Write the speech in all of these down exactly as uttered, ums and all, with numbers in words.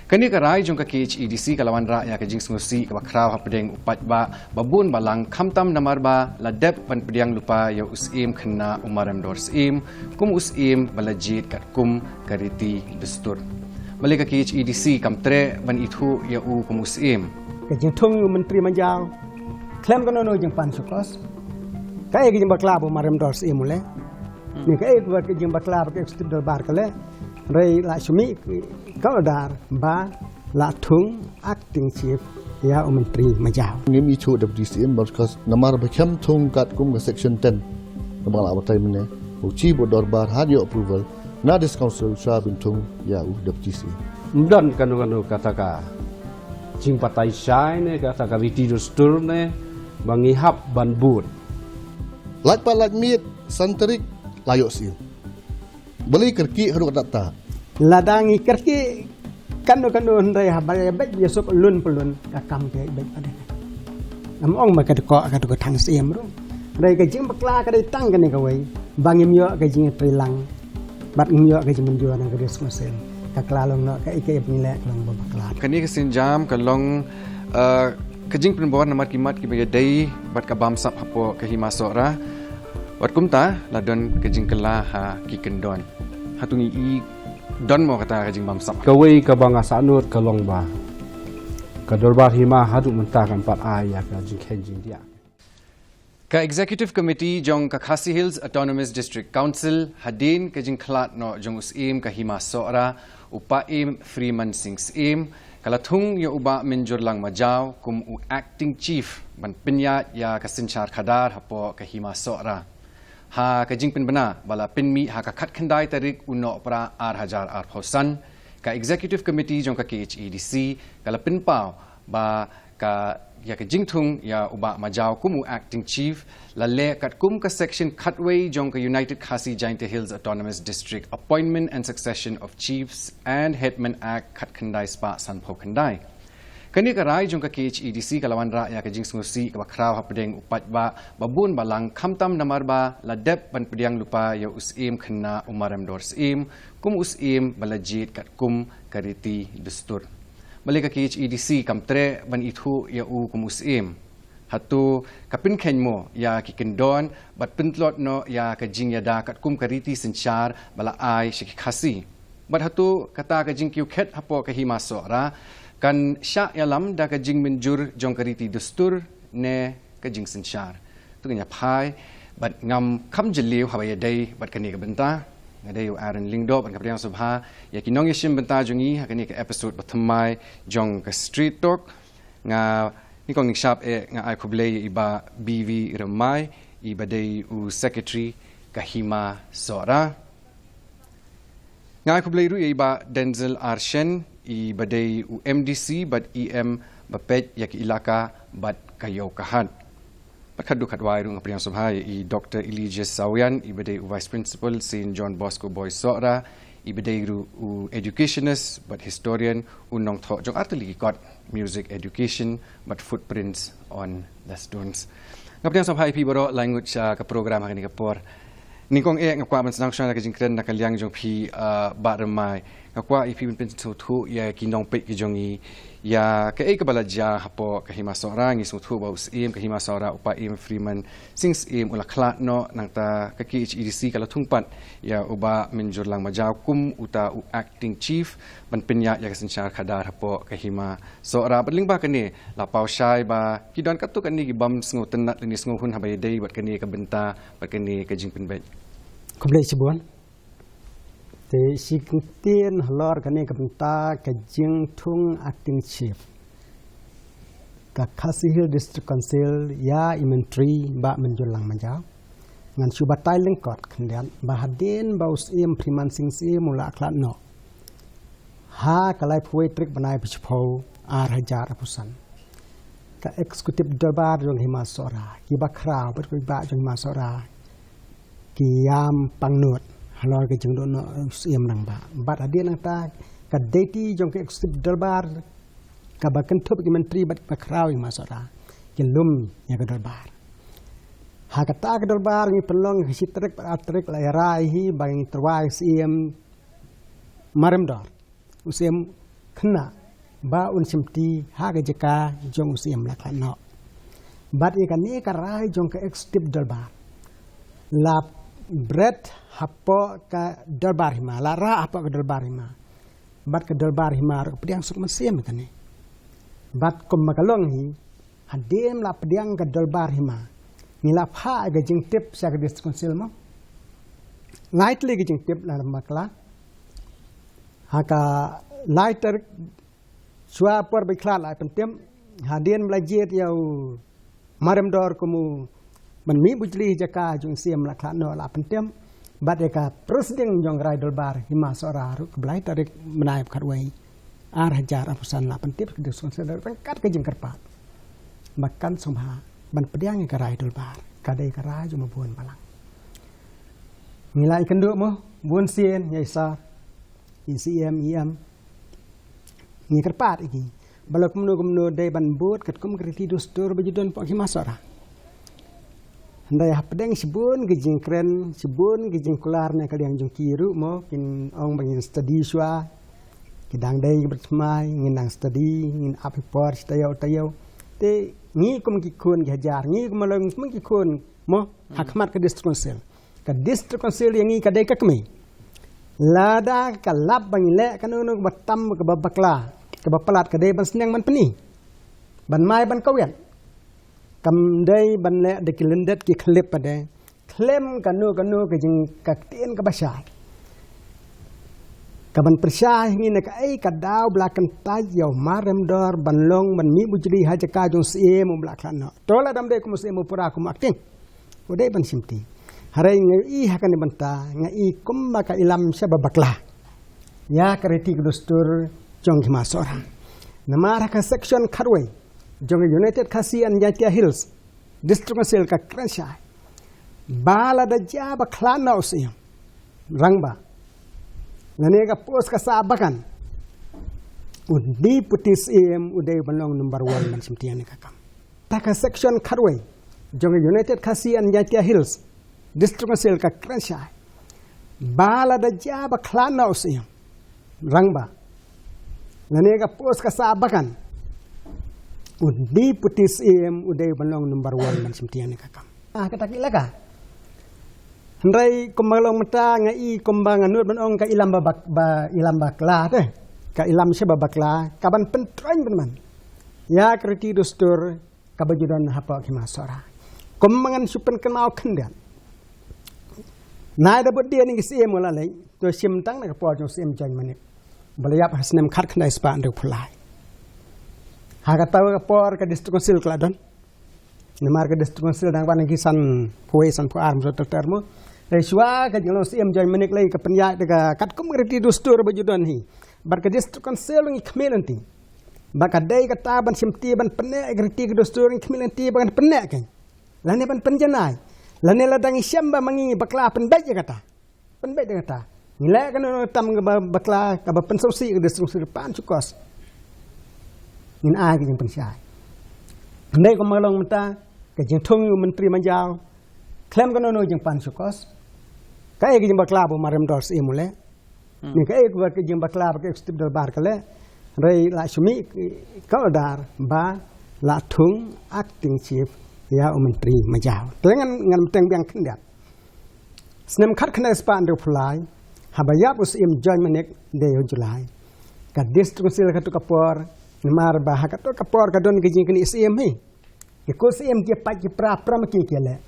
Kane ka rai jong ka KHADC ka la wanrah ïa ka jingsngewsih kaba khraw hapdeng u paidbah babun balang, khamtam namar ba la dep ban pdiang lypa ïa u Syiem Khynnah u Maremdor Syiem kum u Syiem ba la jied katkum ka riti dustur. Balei ka KHADC kam treh ban ithuh ïa u kum u Syiem? Ka jingthung u Myntri Majaw khlem kano kano jingpan sukos. Kaei ka jingbakla ba u Maremdor Syiem u leh? Ni kaei ka jingbakla ba ka Executive Dorbar ka leh? Hynrei la shu mih ka order ba la thung acting chief ïa u Myntri Majaw. Ngim ithuh Deputy Syiem, because namar ba khlem thung katkum ka section ten kaba la batai mynne, u Chief u Dorbar ha ïoh approval na District Council, sa ban thung ïa u Deputy Syiem. Ym don kano kano kata ka jingbatai shai ne kata ka riti dustur ne ba ngi hap ban bud. Lait pat lait miet, san tarik la ïoh Syiem. Balei kyrkieh haduh katta? Lada ngi kyrkieh kano kano, hynrei haba ïa beit ïa suk lun pa lun, ka kam ka ïa beit pat. Ngam ong ba ka dei ka, ka dei ka thang Syiem ruh. Hynrei ka jingbakla ka dei tang kane kawei, ba ngim ïoh ka jingtreilang bad ngim ïoh ka jingmynjur na ka District Council. Ka la long noh kaei kaei ba ngi leh ka long ba bakla. Kane ka sienjam ka long, eh, ka jingpynbor namar ki mat kiba ïadei bad ka bamsap hapoh ka Hima Sohra. Wat kumta la don ka jingkylla ha ki kyndon. Hato ngi i don mo kata ka jingbamsap? Kawei kaba nga sahnud ka long ba ka Dorbar Hima haduh mynta kam pat ai ïa ka jingkheiñ jingdiah. Ka Executive Committee jong ka Khasi Hills Autonomous District Council, hadien ka jingkhlad noh jong u Syiem ka Hima Sohra, u Paiem Freeman Singh Syiem, ka la thung ïa u Bah Mynjurlang Majaw kum u Acting Chief ban pynïaid ïa ka synshar khadar hapoh ka Hima Sohra. Ha ka jingpynbna ba la pynmih ha ka khatkhyndai tarik u Nohprah ar hajar arphew san, ka Executive Committee jong ka KHADC ka la pynpaw ba ka, ïa ka jingthung ïa u Bah Majaw kum u Acting Chief la leh katkum ka Section khatwei jong ka United Khasi Jaintia Hills Autonomous District Appointment and Succession of Chiefs and Headmen Act khatkhyndai spah sanphew khyndai. Kane ka rai jong ka KHADC ka la wanrah ïa ka jingsngewsih kaba khraw hapdeng u paidbah babun balang, khamtam namar ba la dep ban pdiang lypa ïa u Syiem Khynnah u Maremdor Syiem kum u Syiem ba la jied katkum ka riti dustur. Balei ka KHADC kam treh ban ithuh ïa u kum u Syiem? Hato ka pynkheiñ mo ïa ki kyndon bad pyntlot noh ïa ka jingïada katkum ka riti synshar ba la ai sha ki Khasi? Bad hato kata ka jingkiew khet hapoh ka Hima Sohra kan shah ïalam da ka jingmynjur jong ka riti dustur ne ka jingsynshar? To ngin ïa phai bad ngam kham jylliew haba ïadei bad kane ka bynta. Nga dei u Aaron Lyngdoh bad nga pdiang sngewbha ïa ki nongïashim bynta jong ngi ha kane ka episode bathymmai jong ka Street Talk. Nga, nyngkong nyngshap eh nga ai khublei ïa i Bah B V Rymbai, i ba dei u Secretary ka Hima Sohra. Nga ai khublei ruh ïa i Bah Denzel R Shen, i ba dei u MDC bad EM ba peit ïa ki ilaka bad ka ïew ka hat. Bad khatduh khatwai ruh nga pdiang sngewbha ïa i Doctor Eligius Sawian, i ba dei u Vice Principal Saint John Bosco Boys Sohra, i ba dei ruh u educationist bad historian, u nongthoh jong artylli ki kot, music education bad footprints on the stones. Nga pdiang sngewbha ïa phi baroh la ïa ngut sha ka program ha kane ka por. Nyngkong eh nga kwah ban sdang shuwa ka jingkren na ka liang jong phi, ah, Bah Rymbai. Nga kwah ïa phi ban pynsngewthuh ïa ki nongpeit ki jong ngi ïa kaei kaba la jia hapoh ka Hima Sohra. Ngi sngewthuh ba u Syiem ka Hima Sohra u Paiem Freeman Singh Syiem u la khlad noh, nangta ka KHADC ka la thung pat ïa u Bah Mynjurlang Majaw kum uta u Acting Chief ban pynïaid ïa ka synshar khadar hapoh ka Hima Sohra. Bad lyngba kane la paw shai ba ki don katto katne ki bym sngewtynnat lane sngewhun haba ïadei bad kane ka bynta bad kane ka jingpynbeit. Khublei shibun. Te shi kyntien halor kane ka bynta ka jingthung Acting Chief ka Khasi Hills District Council ïa i Myntri Bah Mynjurlang Majaw. Ngan shu batai lyngkot khyndiat ba hadien ba u Syiem Freeman Singh Syiem u la khlad noh ha ka laiphew wei tarik bnai ba shiphew ar hajar arphew san, ka Executive Dorbar jong Hima Sohra, ki bakhraw bad ki paidbah jong Hima Sohra ki ïam pangnud halor ka jingduh noh u Syiem Rangbah. Bad hadien nangta ka duty jong ka Executive Dorbar kaba kynthup ki Myntri bad bakhraw Hima Sohra ki lum ïa ka Dorbar. Ha kata ka Dorbar ngi pynlong ka shi tarik bad ar tarik la ïarai hi ba ngi tyrwa ïa u Syiem Maremdor, u Syiem khynnah ba un shimti ha ka jaka jong u Syiem Lakhlad Noh. Bad ïa kane ka rai jong ka Executive Dorbar la bret hapoh ka Dorbar Hima, la rah hapoh ka Dorbar Hima. Bad ka Dorbar Hima ruh ka pdiang suk mynsiem ïa kane. Bad kumba ka long hi, hadien la pdiang ka Dorbar Hima, ngi la phah ïa ka jingtip sha ka District Council mo. Lai tylli ka jingtip la bakla. Ha ka lai tarik shuwa por ba khlad la pyntip. Hadien ba la jied ïa u Marem Dor kum u ban mih bujli jaka jong u Syiem Lakhlad Noh la pyntip. Bad ïa ka president jong ka rai Dorbar Hima Sohra ruh ka ba lai tarik bnai ba khatwei ar hajar arphew san la pyntip ka District Council ryngkat ka jingkyrpad ba kan sngewbha ban pdiang ïa ka rai Dorbar, ka dei ka rai jong u Mawbun Balang. Ngi la ïakynduh mo bun sien ïa i Sir, i C M, E M. Ngi kyrpad ïa ki ba la kumno kumno dei ban bud katkum ka riti dustur ba ju don hapoh Hima Sohra. Hynrei hapdeng shibun ki jingkren, shibun ki jingkular na ka liang jong ki ruh mo, kin ong ba ngin study shuwa. Ki dang dei ki bad thymmai, ngin nang study, ngin ap ïa por shi taïew taïew. Te ngi kum ki khun ki hajar, ngi kum la kum ki khun mo, ha khmat ka District Council. Ka District Council ïa ngi ka dei ka kmie. Lada ka lap ba ngi leh kano kano kaba tam kaba bakla, kaba palat, ka dei ban sneng ban pyni, ban mai ban kawet. Kam dei ban leh da ki lyndet ki khyllip pat de. Khlem kano kano ka jing, ka ktien kaba shai, ka ban pyrshah ïa ngi na kaei ka daw ba la kyntait ïa u Marem Dor ban long ban mih bujli ha jaka jong u Syiem u Lakhlad Noh. To lada ym dei kum u Syiem u pura kum u acting, u dei ban shimti. Hynrei nga i ha kane ka bynta nga i kumba ka ilam shaba bakla ïa ka riti ka dustur jong ka Hima Sohra. Namar ha ka section khatwei jong ka United Khasi and Jaintia Hills District Council ka kren shai ba lada jia ba khlad noh u Syiem Rangbah lane ka post ka sah ba kan, u Deputy Syiem u dei ban long number one ban shimti ïa kane ka kam. Ha ka section khatwei jong ka United Khasi and Jaintia Hills District Council ka kren shai ba lada jia ba khlad noh u Syiem Rangbah lane ka post ka sah ba kan, u Deputy Syiem u dei ban long number one ban shimti ïa kane ka kam. Ah, kata ki laka. Hynrei kumba long mynta nga i kumba nga nud ban ong ka ilam ba bak-, ba ilam bakla te. Ka ilam shaba bakla ka ban pyntroiñ pynman ïa ka riti dustur kaba ju don hapoh Hima Sohra. Kumba ngan shu pynkynmaw khyndiat, nai da bud dien ïa ki Syiem u la leit, to shim tang na ka por jong u Syiem Joiñ Manik ba la ïap ha snem khatkhyndai spah hynriewphew lai. Ha kata ka por ka District Council ka la don. Namar ka District Council dang wan ki sanphew wei sanphew ar mynta ter ter mo. Te shuwa ka jinglong u Syiem Joiñ Manik lei ka pynïaid da ka katkum ka riti dustur ba ju don hi. Bad ka District Council ngi khmih lynti ba ka dei kata ban shimti ban pynneh ka riti ka dustur, ngi khmih lynti ba kan pynneh kein, lane ban pynjanai, lane lada ngi shem ba ma ngi bakla pynbeit ïa kata. Pynbeit ïa kata. Ngi leh kano kano tam kaba bakla kaba pynsngewsih ka District Council pan shu kos. Ngin ai ka jingpynshai. Hynrei kumba long mynta ka jingthung ïa u Myntri Majaw khlem kano kano jingpan shu kos. Kaei ka jingbakla ba u Marem Dor Syiem u leh? Hmm. Ne kaei ka jingbakla ba ka Executive Dorbar ka leh? Hynrei la shu mih ka order ba la thung acting chief ïa u Myntri Majaw. Te ngan, ngan bteng biang khyndiat. Snem khatkhyndai spah hynriewphew lai, haba ïap u Syiem Joiñ Manik dei u July, ka District Council ha katu ka por, namar ba ha katu ka por ka don ka jingknieh Syiem hi. Ki kut Syiem ki pait ki pra, pra ma ki ki leh.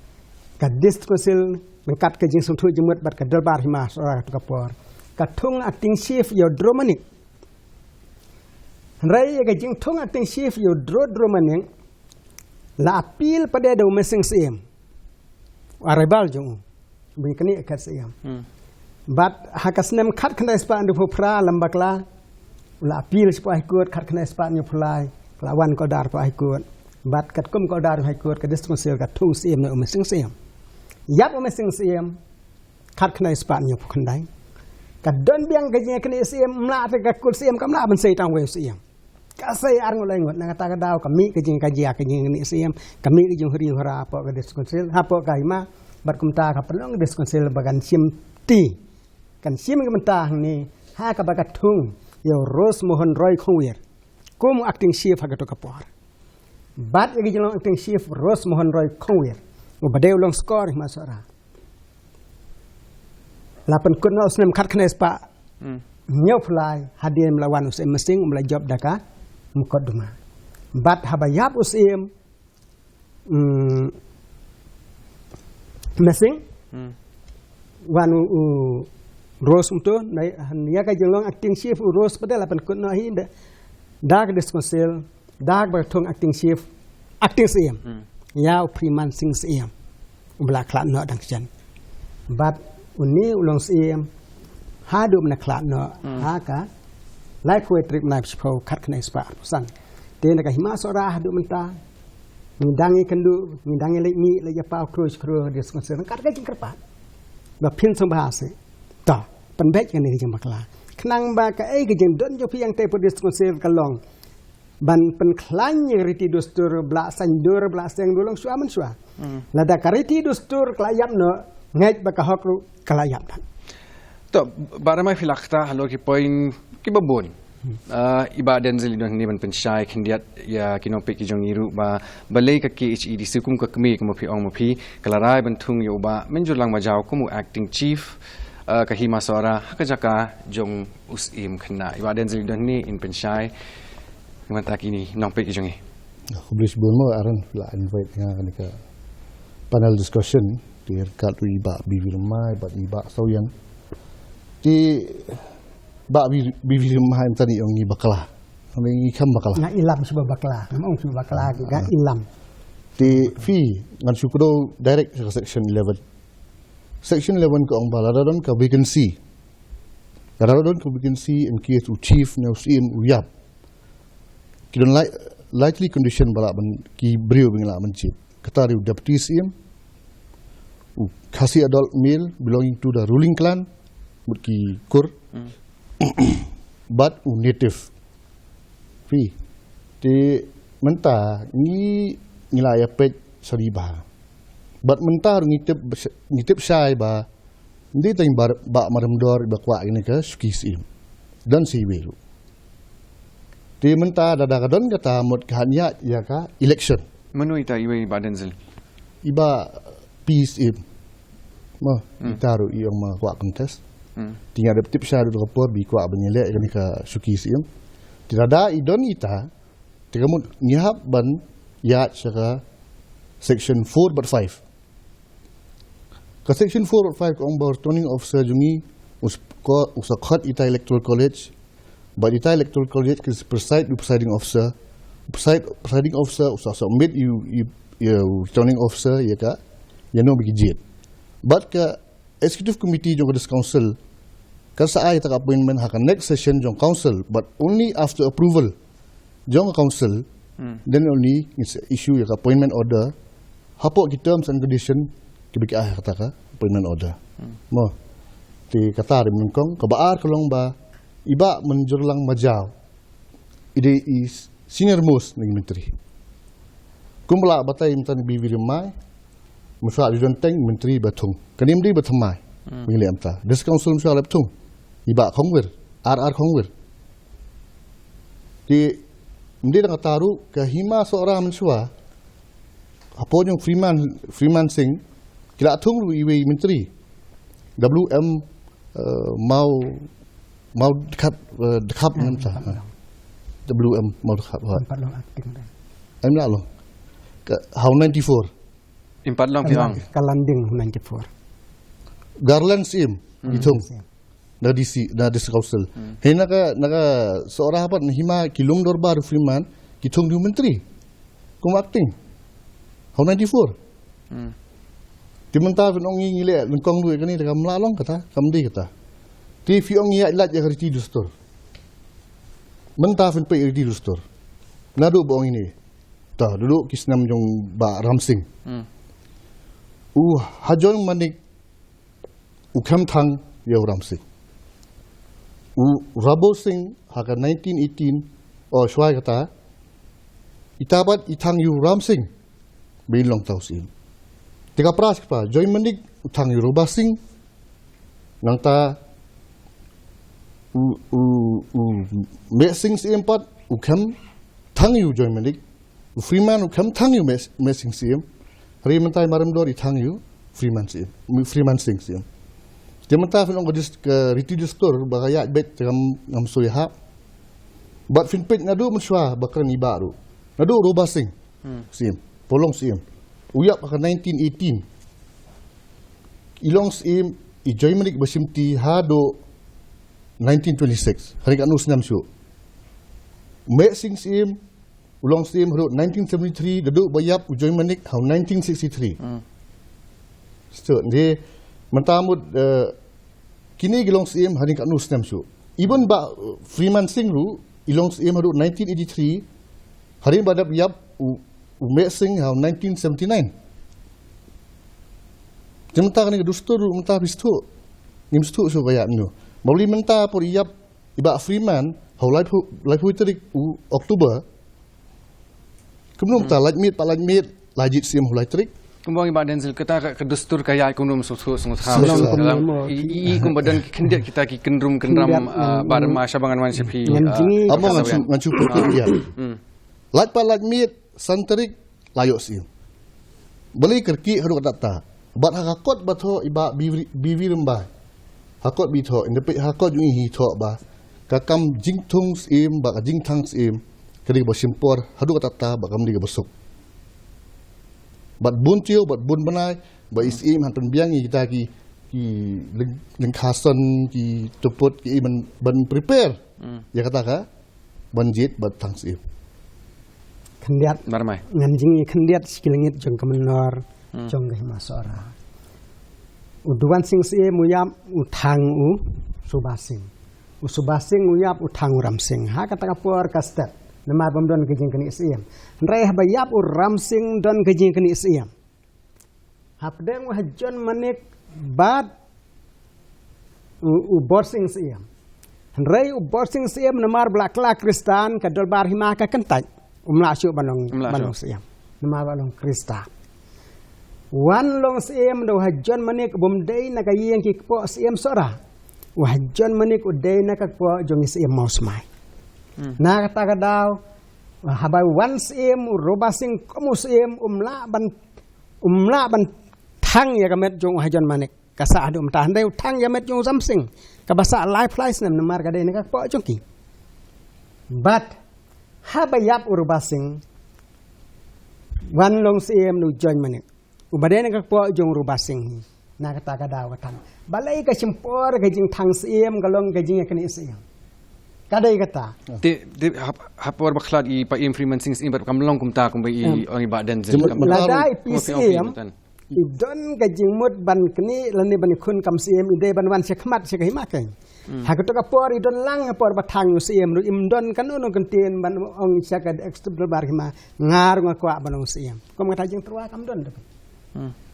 Ka District Council ryngkat ka jingsngewthuh jingmut bad ka Dorbar Hima Sohra ha katu ka por, ka thung acting chief ïa u Dro Manik. Hynrei ïa ka jingthung acting chief ïa u Dro, Dro Manik la appeal pat de da u Mynsiem Syiem, u arrival jong u, ba ngi knieh kat Syiem. Hmm. Bad ha ka snem khatkhyndai spah hynriewphew phra lem bakla, u la appeal shapoh High Court, khatkhyndai spah hynñiewphew lai ka la wan ka order shapoh High Court. Bad katkum ka order High Court ka District Council ka thung Syiem na u Mynsiem Syiem. Ïap u Mynsiem Syiem khatkhyndai spah hynñiewphew khyndai. Ka don biang ka jingknieh Syiem, ym lah te ka kut Syiem, kam lah ban sei tang wei u Syiem. Ka sei ar ngut lai ngut, na kata ka daw ka mih ka jingkajia, ka jingknieh Syiem, ka mih ka jinghuri hura hapoh ka District Council, hapoh ka Hima, bad kumta ka pynlong ka District Council ba kan shimti, kan shim ka bynta hangne ha kaba ka thung ïa u Rose Mohan Roy Khongwir kum u acting chief ha kato ka por. Bad ïa ka jinglong acting chief Rose Mohan Roy Khongwir, u ba dei u long skor Hima Sohra. La pynkut noh u snem khatkhyndai spah Hmm. hynñiew phew lai, hadien ba la wan u Syiem Mynsing, ba la jop da ka mukotduma. Bad haba ïap u Syiem, mm, Mynsing, Hmm. wan u, u Rose Mohan, na, ïa ka jinglong acting chief u Rose pat la pynkut noh hi da, da ka District Council, da kaba thung acting chief, acting Syiem. Hmm. Ïa u Freeman Singh Syiem, u ba la khlad noh dang shen. Bad une u long Syiem haduh mynta khlad noh, Hmm. ha ka laiphew tarik bnai shiphew khatkhyndai spah arphew san. Te na ka Hima Sohra haduh mynta ngi dang ïakynduh, ngi dang ïaleit mih, leit ïapaw khruh khruh ha District Council ryngkat ka jingkyrpad ba phin sngewbha seh, to pynbeit kane ka jingbakla, khnang ba kaei ka jingdon jong phi hangtei ha District Council ka long ban pynkhlaiñ ïa ka riti dustur, ba la saiñdur, ba la seng, ruh long shuwa mynshuwa. Hmm. Lada ka riti dustur ka la ïap noh, ngeit ba ka hok ruh ka la ïap noh. To, Bah Rymbai, phi la kata halor ki point kiba bun. Hmm. Ah, i Bah Denzil i don hangne ban pynshai khyndiat ïa ki nongpeit ki jong ngi ruh ba balei ka K H A D C kum ka kmie, kum ma phi ong ma phi, ka la rai ban thung ïa u Bah Mynjurlang Majaw kum u acting chief, ah, ka Hima Sohra ha ka jaka jong u Syiem khynnah. I Bah Denzil i don hangne, in pynshai na ka bynta kine ki nongpeit ki jong ngi. Khublei shibun mo, Aaron, la invite nga ha kane ka panel discussion, te ryngkat ruh i Bah B V Lymbai bad i Bah Sawian. Te Bah B-, B V Lymbai mynta i ong ngi bakla. Ong ngi kham bakla. Nga ilam shuh ba bakla. Nga ong shuh ba bakla, nga Ah. ilam. Te phi, ngan shu kdew direct sha ka section eleven. Section eleven ka ong ba lada don ka vacancy, lada don ka vacancy in case u chief ne u Syiem u ïap, ki don li-, likely condition ba lah ban, ki briew ba ngi lah ban jied. Kata dei u deputy Syiem, u Khasi adult male belonging to the ruling clan, mut ki Kur, Hmm. bad u native. Phi, te mynta ngi, ngi la ïa peit shane bha. Bad mynta ruh ngi tip, ngi tip shai ba ym dei tang Bah, Bah Maryamdor ba kwah ïa kane ka shuki Syiem. Don shi iwei ruh. Te mynta lada ka don kata, mut ka hap ïaid ïa ka election. Mano ita iwei, Bah Denzil? I Bah P Syiem. Mo, Hmm. ita ruh i ong ma kwah contest. Hmm. Te nga dep tip shai ruh da ka por ba i kwah ban ïaleh ïa kane ka shuki Syiem. Te lada i don ita, te ka mut ngi hap ban ïaid sha ka section four bad five. Ka section four bad five ka ong ba u returning officer jong ngi u s-, ko-, u sa khot ita electoral college, bad ita electoral college ki preside u presiding officer, preside-, presiding officer u sa submit ïa u, ïa u, ïa u returning officer ïa ka, ïa no ba ki jied. Bad ka executive committee jong ka District Council kan sa ai ïa ka appointment ha ka next session jong council, but only after approval jong ka council, Hmm. then only ngin sa issue ïa ka appointment order hapoh ki terms and condition kiba ki ai ha kata ka appointment order. Hmm. Mo. Te kata dei mynnyngkong, kaba ar ka long ba i Bah Mynjurlang Majaw i dei i senior most na ki myntri. Kumba la batai mynta na B V Lymbai, mynshwa i don tang myntri ba thung. Kane ym dei ba thymmai. Hmm. Ba ngi leh mynta. District Council mynshwa la thung i Bah Khongwir, R R Khongwir. Te ym dei tang kata ruh, ka Hima Sohra mynshwa, hapoh jong Freeman, Freeman Singh, ki la thung ruh iwei i myntri. W M, eh, Maw, Maw Dkhar, eh, Dkhar Hmm, mynta. Dkhar. W M Maw Dkhar, wa. Ym pat long acting dei. Em la long. Ka, ha u ninety-four. Ym pat long, phi ong. Ka Landing ninety-four. Garland Syiem, Hmm. i thung. Syiem. Na D C, na District Council. Hmm. Hynrei na ka, na ka Sohra pat na Hima ki long dorbar Freeman, ki thung ïa u myntri kum acting. Ha u ninety-four. Hmm. Te mynta phin ong ngi, ngi leh nyngkong ruh ïa kane, te kam lah long kata, kam dei kata. Te phi ong ngi ïaid lait ïa ka riti dustur. Mynta phin peit ïa ka riti dustur. Naduh ba ong ine. Ta, naduh ki snem jong Bah Ramsing. Hmm. U Hajoin Manik u khlem thang ïa u Ramsing. U Rabo Singh ha ka nineteen eighteen, o shwa kata, ita pat i thang ïa u Ramsing ba in long uta u Syiem. Te ka pra shi kpa, Joy Manik u thang ïa u Rabo Singh, nangta U, u, u Mehsing Syiem pat, u khlem thang ïa u Joy Manik. U Freeman u khlem thang ïa u Meh-, Mehsing Syiem. Hynrei mynta i Marym Dor i thang ïa u Freeman Syiem. Freeman Singh Syiem. Te mynta phin ong ka dis-, ka riti dustur ba ka ïaid beit te ngam, ngam soi ha. Bad phin peit naduh mynshuwa ba kren i Bah ruh. Naduh Ruba Singh Syiem. Ba u long Syiem. U ïap ha ka nineteen eighteen. I long Syiem, i Joy Manik ba shimti haduh nineteen twenty-six. Hynrei katno snem shuh. Mehsing Syiem, u long Syiem haduh nineteen seventy-three, naduh ba ïap u Joy Manik ha u nineteen sixty-three. Shuh, de, mynta mut, eh, kine ki long Syiem, hynrei katno snem shuh. Even Bah, eh, Freeman Singh ruh, i long Syiem haduh nineteen eighty-three, hynrei ba dep ïap u, u Mehsing ha u nineteen seventy-nine. Te mynta kane ka dustur ruh mynta phi sngewthuh. Ngim sngewthuh shuh ba ïa kumno. Ba balei mynta por ïap i Bah Freeman, ha u laiphew, laiphew tarik u October. Kumno mynta lait miet, pat lait miet, la jied Syiem ha u lai tarik. Kumba ong i Bah Denzil, kata ka, ka dustur ka ïaid kumno mynta sngewthuh, sngewthuh. Sngewthuh. Dalam, i, i, i kumba don ki khyndiat kita ki kynrum, kynram, khyndiat, ah, mm, Bah Rama, shaba ngan wan sha phi, ngam jingï, ah, ngam jingï, ngam jingï. Lait pat lait miet, san tarik, la ïoh Syiem. Balei kyrkieh haduh katta katta. Bad ha ka kot ba thoh i Bah B V, B V Rymbai. Ha kot ba i thoh, ynda peit ha kot jong i hi thoh ba ka kam jingthung Syiem, ba ka jingthang Syiem, ka dei kaba shim por, haduh katta katta, ba kam dei kaba suk. Bad bun taïew, bad bun bnai, ba i Syiem, han pynbiang ïa kita ki, ki lyng-, lyngkha son, ki tuput, ki ban, ban prepare. Ïa kata ka, ban jied, ban thang Syiem. Khyndiat. Bar mai. Ngan jingïakhyndiat sha ki lyngngoh jong ka mynnor, jong ka Hima Sohra. U Duwan Sing Syiem u ïap, u thang u Suba Sing. U Suba Sing u ïap, u thang u Ram Sing. Ha kata ka por ka stet. Namar bym don ka jingknieh Syiem. Hynrei haba ïap u Ram Sing don ka jingknieh Syiem. Hapdeng u Hajon Manik bad u, u Borsing Syiem. Hynrei u Borsing Syiem namar ba la kylla Khristan ka Dorbar Hima ka kyntait. Um lah shuh ban long, um lah ban long Syiem. Namar ba long Khristan. Wan long Syiem da u Hajon Manik bym dei na ka ïing ki kpoh Syiem Sohra. U Hajon Manik u dei na ka kpoh jong i Syiem Mawsmai. Na kata ka daw, haba wan Syiem, u Ruba Sing kum u Syiem, um lah ban um lah ban thang ïa ka met jong u Hajon Manik. Ka sah haduh mynta, hynrei u thang ïa met jong u Ram Sing. Kaba sah laiphew lai snem namar ka dei na ka kpoh jong ki. Bad haba ïap u Ruba Sing, wan long Syiem na u Joy Manik. Uba dei na ka kpoh jong u Ruba Sing hi. Na kata ka daw ka thang. Balei ka shim por ka jingthang Syiem ka long ka jingïaknieh Syiem. Ka dei kata. Te, te hap-, ha por ba khlad i Paiem Freeman Sing Syiem bad kam long kumta kumba i ong i Bah Denzil. Lada i P Syiem i don ka jingmut ban knieh lane ban khun kam Syiem, i dei ban wan shakhmat sha ka hima keiñ. Ha kato ka por i don lang ha por ba thang u Syiem ruh, im don kano kano ka ktien ban ong sha ka Executive Dorbar Hima, nga ruh nga kwah ban long Syiem. Kum kata jingtyrwa kam don.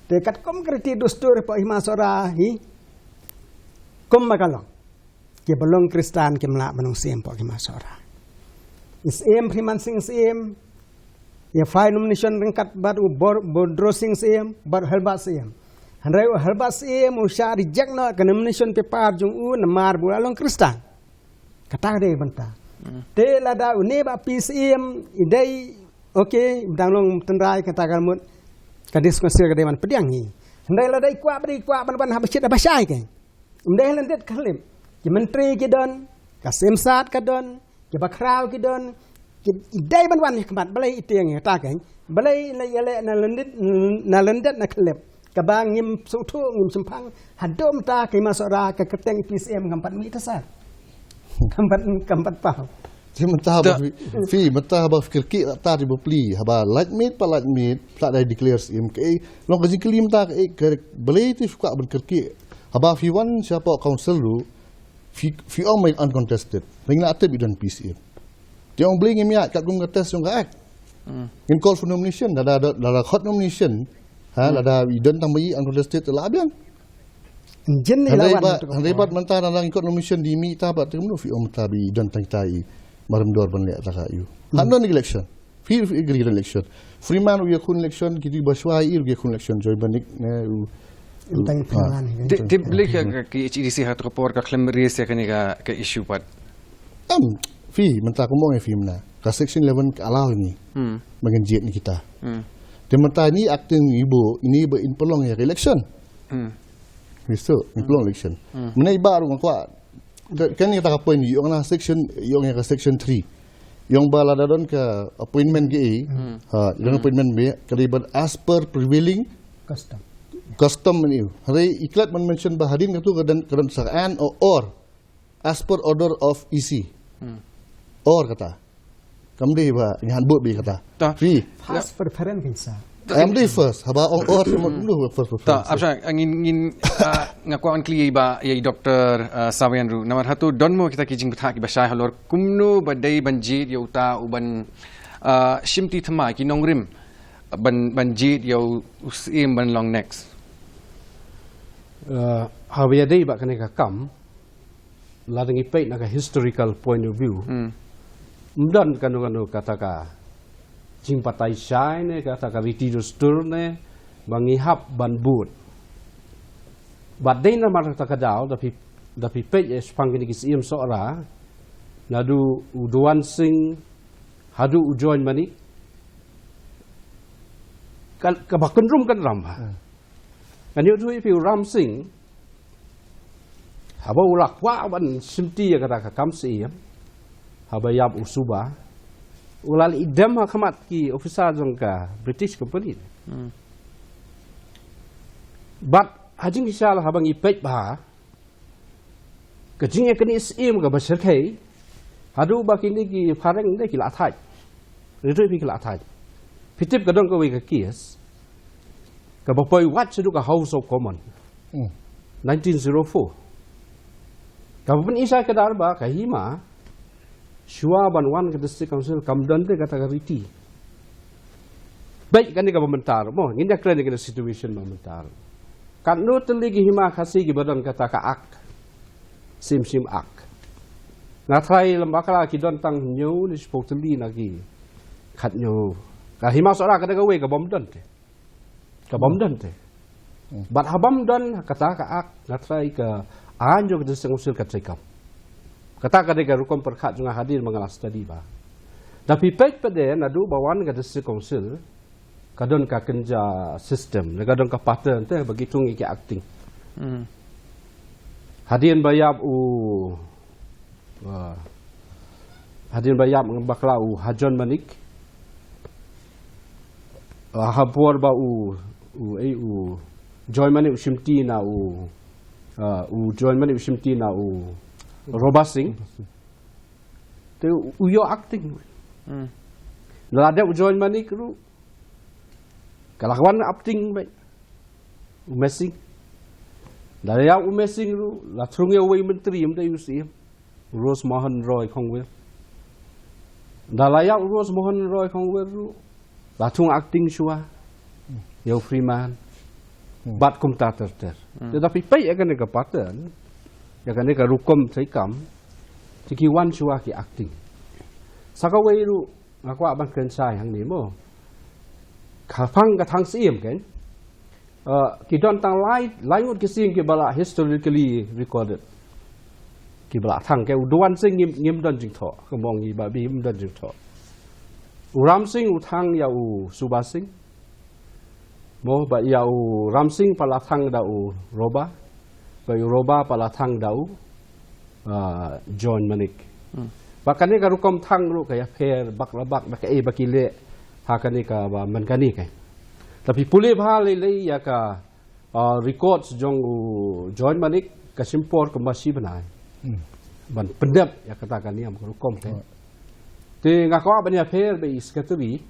Te katkum ka riti dustur hapoh Hima Sohra hi, kumba ka long. Kiba long Khristan kim lah ban long Syiem hapoh Hima Sohra. I Syiem Freeman Sing Syiem, ïa file nomination ryngkat bad u Bor-, Bodro Sing Syiem, bad u Helbat Syiem. Hynrei u Helbat Syiem u shah reject noh ka nomination paper jong u namar ba u la long Khristan. Kata ka dei ka bynta. Te lada une Bah P Syiem i dei, okay, ba dang long tynrai, kata ka mut ka District Council ka dei ban pdiang hi. Hynrei lada i kwah, ba dei i kwah ban wan haba shit haba shai keiñ. Ym dei ha lyndet ka khyllip. Ki myntri ki don, ka Seng Saiñ ka don, kiba khraw ki don, ki dei ban wan shakhmat, balei i tieng ïa kata keiñ. Balei la ïaleh na lyndet, na lyndet na khyllip. Kaba ngim sngewthuh, ngim shemphang. Haduh mynta ka Hima Sohra ka kyrteng P Syiem kam pat mih ta sar. Kam pat, kam pat paw. Te mynta ba phi, phi, mynta ba phi kyrkieh ta te ba pli, haba lait miet pat lait miet, phi la dei declare Syiem kaei. Long ka jingkylli mynta kaei, ka balei te phi kwah ban kyrkieh. Haba phi wan shapoh council ruh, phi, phi ong ma i uncontested. Ring la tip i don P Syiem. Te ong balei ngim ïa, katkum ka test jong ka Act. Ngin call for nomination, lada, lada, lada khot nomination. Ha, lada i don tang ma i uncontested te la biang. Jin i la wan. Hynrei pat, hynrei pat mynta lada ngin khot nomination di mih ta pat te kumno phi ong mynta ba i don tang kita i Marym Dor ban leh ta ka ïu. Ha, non election. Phi, phi agree election. Freeman u ïakhun election, kito ba shuwa i ruh ki ïakhun election, Joy Manik ne u, Tang pynlan hi. Tip lek ka KHADC ha tu ka por ka khlem raise ïa kane ka issue pat. Am, phi mynta kumno ïa phi mynta ka section eleven ka allow ni. Hmm. Magan jied ni kita. Hmm. Te mynta ni acting ibu ini ba in pelong ïa ka election. Hmm. Misto in pelong election. Hmm. Mynta iba ruh ngkwa. Kan ïa ka point ïong na section ïong ïa ka section three. Ïong ba la da don ka appointment ke i. Hmm. Ha, ïong appointment be ka dei ban as per prevailing custom. Custom ni. Hari iklat man mention ba hadin ka tu ka dan ka dan sa an or, or as per order of E C. Hmm. Or kata. Kam dei ba ngi han bud bi kata. Ta. Phi. First preference kan sa. Am dei first haba ong or mo dulu first preference. Ta, Absha, ngin ngin ah, nga kwah kylli ba ïa i Doctor ah, Sawian ruh. Namar hatu don mo kita ki jingpyntha ki ba shai halor kumno ba dei ban jied ïa uta u ban ah, shimti thymmai ki nongrim ban ban jied ïa u Syiem ban long next. Ah, haba ïa dei ba kane ka kam la dang i peit na ka historical point of view. Hmm. Mdon kano kano kata ka jingpatai shai ne kata ka riti dustur ne ba ngi hap ban bud. Bad dei namar kata ka daw da phi da phi peit ïa shipang kine ki Syiem Sohra nadu u Duan Singh hadu u Join Manik ka, ka ba kynrum kynram ha. Hmm. Kan ïoh thui phi u Ram Singh haba u la kwah ban shimti ïa kata ka kam Syiem haba ïap u suba u la leh idem ha khmat ki officer jong ka British company. Hmm. Bad ha jingshai haba ngi peit ba ka jingïaknieh Syiem ka ba shyrkhei hadu ba kine ki phareng de ki la thait. Ri ri ki la thait. Phi tip ka don kawei ka case ka ba poi wat shaduh ka House of Common. Hmm. Nineteen zero four. Ka ba pynisa ka dar ba ka hima shuwa ban wan ka District Council kam don te kata ka riti. Baik kane ka ba mynta mo ngin ïa kren ïa kane situation ba mynta. Katno tylli ki hima Khasi ki ba don kata ka ak. Sim sim ak. Nga trai lem bakla ki don tang hynñiew ne shiphew tylli na ki khathynñiew. Ka hima Sohra ka da kawei ka bym don te. Ka bym don te. Hmm. Bad ha bym don kata ka ak nga trai ka aiñ jong ka District Council ka treikam. Kata ka dei ka rukom pyrkhat jong nga hadien ba nga la study ba. Da phi peit pat de naduh ba wan ka District Council ka don ka kynja system ne ka don ka pattern te ba ki thung ïa ki acting. Hmm. Hadien ba ïap u ah, hadien ba ïap bakla u Hajon Manik. Ah, ha por ba u u ei u Join Manik u shimti na u ah, u Join Manik u shimti na u Roba Singh. Te u ïoh acting. Hmm. La dep u Join Manik ruh ka la wan acting bad u Mesing. Da la ïap u Mesing ruh la thrung ïa uwei u myntri ym dei u Syiem. Rose Mohan Roy Khongwir. Da la ïap u Rose Mohan Roy Khongwir ruh la thung acting shuwa ïa u Freeman. Hmm. Bad kumta ter ter. Hmm. Te da phi peit ïa kane ka pattern ïa kane ka rukom treikam te ki wan shuwa ki acting. Sa kawei ruh nga kwah ban kren shai hangne mo. Ka phang ka thang Syiem kan. Uh, ki don tang lai lai ngut ki Syiem ki ba la historically recorded. Ki ba la thang ke u Duan Singh ngim ngim don jingthoh. Ka mong ngi ba bi ngim don jingthoh. U Ram Singh u thang ïa u Suba Singh. Mo ba ïa u Ram Singh pa la thang da u Roba. Ba ïa u Roba pa la thang da u ah, John Manik. Hmm. Ba kane ka rukom thang ruh ka ïapher bak la bak da kaei ba ki leh ha kane ka ba man kane ka. Tapi pule bha lei lei ïa ka ah, records jong u John Manik ka shim por kumba shi bnai. Hmm. Ban pyndep ïa kata ka niam ka rukom ka. Hmm. Te nga kwah ban ïapher ba i secretary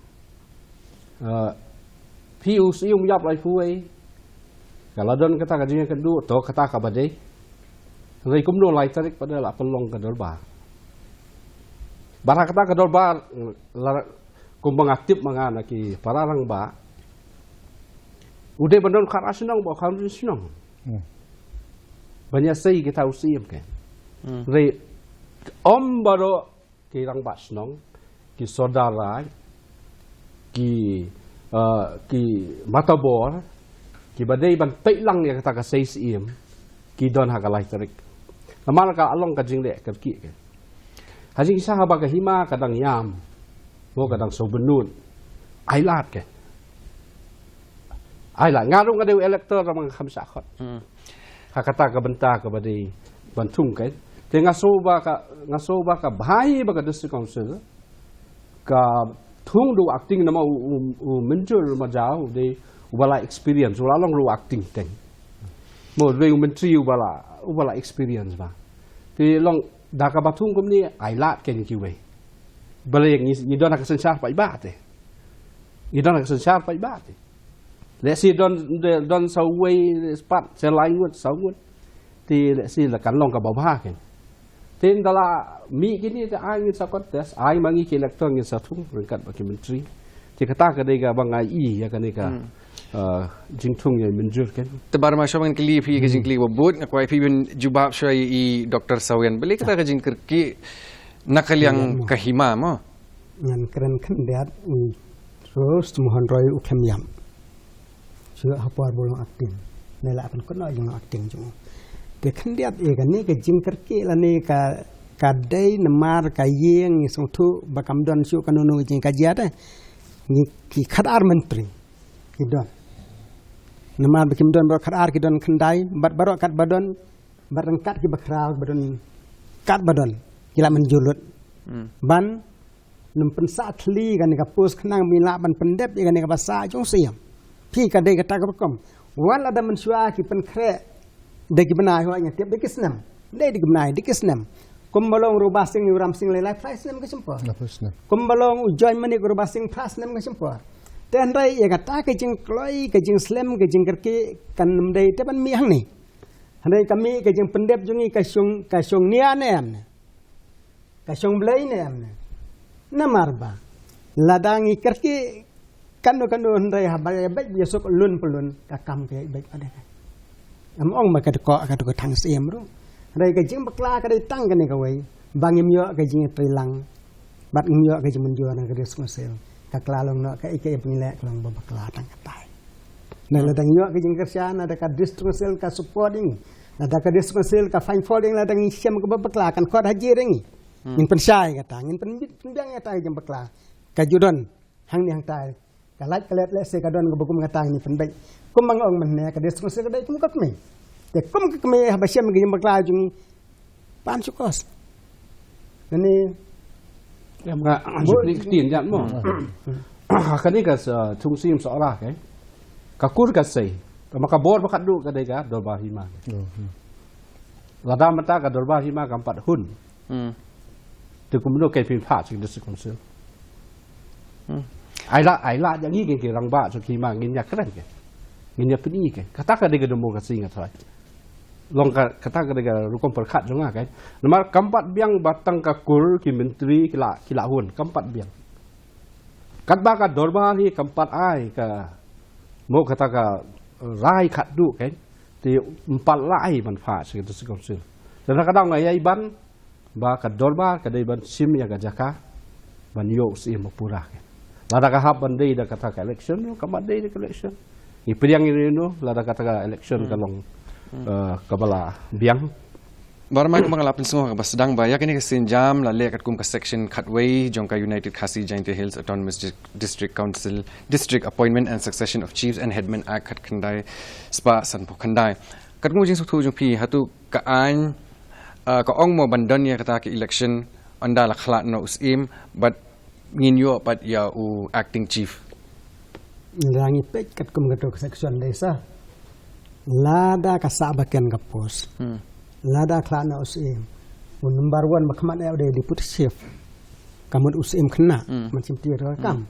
Ah, phi u Syiem ïap lai phuwei. Ka la don kata ka jingkynduh to kata ka ba dei. Hynrei kumno lai tarik pat la pynlong ka dorbar. Bad ha kata ka dorbar la kumba nga tip ma nga na ki para rangbah. U dei ban don khatar shnong ba khatar shnong. Hmm. Ban ïa sei kita u Syiem ke. Hmm. Hynrei ym baroh ki rangbah shnong, ki sordar raij, ki, eh, ki matabor, Kiba dei ban peit lang ïa kata ka sei Syiem ki don ha ka lai tarik. Namar ka long ka jingleh kyrkieh ka. Ha jingshisha haba ka hima ka dang ïam, mo ka dang sngewbynnud, ai lad ka. Ai lad, nga ruh nga dei u elector, namar nga kham shah khot. Hmm. Ha kata ka bynta kaba dei ban thung ka. Te nga sngew ba ka, nga sngew ba ka bha ba ka District Council ka thung da u acting, namar u, u, u Mynjur Majaw u dei uba la experience, u la long ruh acting teng. Mo, u dei u myntri uba la, uba la experience bha. Te long da kaba thung kumne, ai lad ka ïa kiwei. Balei ngi, ngi don ha ka synshar paidbah te. Ngi don ha ka synshar paidbah te. Lehse don, don saw wei, spah, sa lai ngut, saw ngut. Te lehse la kan long kaba bha ka. Te ynda la mih kine te ai ngin sa contest, ai ma ngi ki elector ngin sa thung ryngkat bad ki myntri. Te kata ka dei kaba nga ïohi ïa kane ka, hmm, uh, jingthung ïa i Mynjur ka. Te Bah Rymbai, shuwa ba ngan kylli ïa phi ka, hmm, jingkylli kaba bud, nga kwah ïa phi ban jubab shuwa ïa i Doctor Sawian. Balei kata ka jingkyrkieh na ka liang, hmm, ka hima mo? Ngan kren khyndiat, mm, Rose Mohan Roy u khlem ïap. Shu ha por ba u long acting. Ne la pynkynnoh jong acting jong u. Te khyndiat ïa kane ka jingkyrkieh lane ka, ka dei namar ka ïing ngi sngewthuh ba kam don shuh kano kano ka jingkajia te. Ngi ki khatar myntri ki don. Namar ba kim don baroh khatar, ki don khyndai, bad baroh katba don, bad ryngkat kiba khraw ba don, katba don ki la mynjur lut. Hmm. Ban nym pynsah thylli kane ka post khnang ba ngin lah ban pyndep ïa kane kaba sah jong Syiem. Phi, ka dei kata ka rukom. Wat lada mynshuwa ki pynkhreh da ki bnai, hooid nga tip da ki snem. Dei da ki bnai, da ki snem. Kumba long u Rubasing, u Ramsing, lai lai phra snem ka shim por. Lai phra snem. Kumba long u Joy Manik, u Rubasing, phra snem ka shim por. Te hynrei ïa kata ka jingkloi, ka jingslem, ka jingkyrkieh kan ym dei te ban mih hangne. Hynrei ka mih ka jingpyndep jong ngi, ka shong, ka shong nia ne em ne. Ka shong Blei ne em ne. Namar ba lada ngi kyrkieh kano kano hynrei haba ïa beit ïa suk lun pa lun, ka kam ka ïa beit pat de. Ym ong ba ka dei ka, ka dei ka thang Syiem ruh. Hynrei ka jingbakla ka dei tang kane kawei, ba ngim ïoh ka jingïatreilang bad ngim ïoh ka jingmynjur na ka District Council. Ka kylla long noh kaei kaei ba ngi leh, ka long ba bakla tang katai. Ne, hmm, lada ngi ïoh ka jingkyrshan, lada ka District Council ka support ïa ngi, lada ka District Council ka find fault ïa ngi, lada ngi shem kaba bakla, kan khot haji ïa ngi. Hmm. Ngin pynshai kata, ngin pyn, pynbiang ïa kata ka jingbakla. Ka ju don hangne hangtai. Ka lait ka let lehse ka don kaba kum kata, ngin pynbeit. Kumba nga ong mynne, ka District Council ka dei kum ka kmie. Te kum ka kmie haba shem ka jingbakla jong ngi, pan shu kos. Kane. Em, nga ju pynbeit ktien jat mo. Hmm. Kane ka sa, thung Syiem Sohra ka, ka kur ka sei. Ka ma ka bor ba khadduh ka dei ka Dorbar Hima. Hmm. Lada mynta ka Dorbar Hima kam pat hun. Hmm. Te kumno kaei phin phah sha ka District Council? Hmm. Ai la, ai la jong ngi ki rangbah sha ka hima, ngin ïa kren ka. Ngin ïa pyni ka. Kata ka dei ka democracy nga tharai. Long ka, kata ka dei ka rukom pyrkhat jong nga ka. Namar kam pat biang ba tang ka kur ki myntri ki la, ki la hun, kam pat biang. Katba ka dorbar hi kam pat ai ka, mo, kata ka rai khadduh ka. Te ym pat lah ai ban phah sha ka District Council. Lada ka dang ai ban, ba ka dorbar ka dei ban shim ïa ka jaka ban ïoh u Syiem ba pura ka. Lada ka hap ban dei da kata ka election, ka ma dei da ka election. Ngi pdiang ïa no, lada kata ka election ka long, hmm, eh, kaba la biang. Bah Rymbai, kumba nga la pynsngew ha kaba sdang ba ïa kane ka sienjam la leh katkum ka section khatwei jong ka United Khasi Jaintia Hills Autonomous Dis-, District Council, District Appointment and Succession of Chiefs and Headmen Act khatkhyndai spah sanphew khyndai. Katkum ka jingsngewthuh jong phi, hato ka aiñ, ah, ka ong mo ban don ïa kata ka election ynda la khlad noh u Syiem bad ngin ïoh pat ïa u acting chief? Lada ngi peit katkum kato ka section dei sa, lada ka sah ba ken ka post, hmm, lada khlad noh u Syiem, u number one ba khmat eh u dei deputy chief. Ka mut u Syiem khynnah, hmm, man shim ti ro kam. Hmm.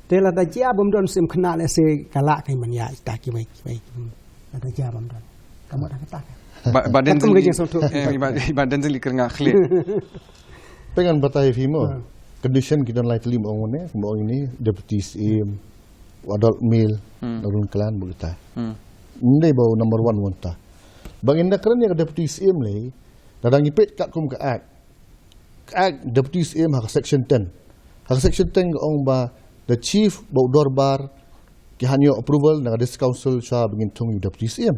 Te lada jia bym don u Syiem khynnah, lehse ka lah ka ban ïa ita kiwei kiwei. Lada jia bym don. Ka mut ha kata ka. Ba, ba den katkum ka jingli, jingsngewthuh. Eh, ba, ba den jingli kyrngah khlieh. Pynban batai phi mo. Hmm. Condition ki don lai tylli mo ong ne, mo ong ini, deputy Syiem, u adult male, hmm, na run klan mo kita. Hmm. Ndei ba u number one mo kita. Ba ngin da kren ïa ka deputy Syiem lei, lada ngi peit katkum ka act. Ka act deputy Syiem ha ka section ten. Ha ka section ten ka ong ba the chief, ba u dorbar, ki hap ïoh approval na ka District Council shuwa ba ngin thung ïa u Deputy C M.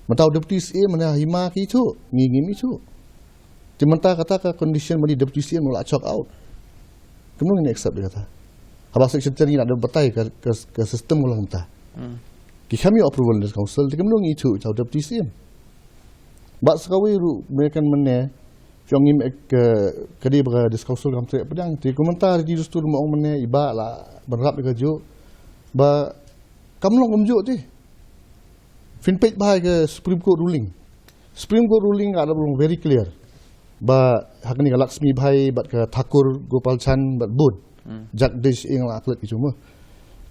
Mynta u Deputy C M mynta ha Hima ki ithuh, ngi ngim ithuh. Te mynta kata ka condition ba u Deputy C M u la chok out. Kumno ngin accept ïa kata? Haba Section ten ngi la dep batai ka, ka, ka system ka long mynta. Hmm. Ki kham ïoh approval na District Council, te kumno ngi ithuh ïa u Deputy C M? Bad sa kawei ruh, mynta kan mynne, phi ong ngim ek, eh, ka dei ba ka District Council kam treh pdiang, te kumta ha ri dustur ma ong mynne, i Bah la ban rap ïa kajuh, ba kam long kumjuh te. Phin peit bha ïa ka Supreme Court ruling. Supreme Court ruling ka la long very clear. Ba ha kane ka Laxmi Bhai, bad ka Thakur Gopal Chand, bad bun. Hmm. Jagdish Ing la klet ki jong mo.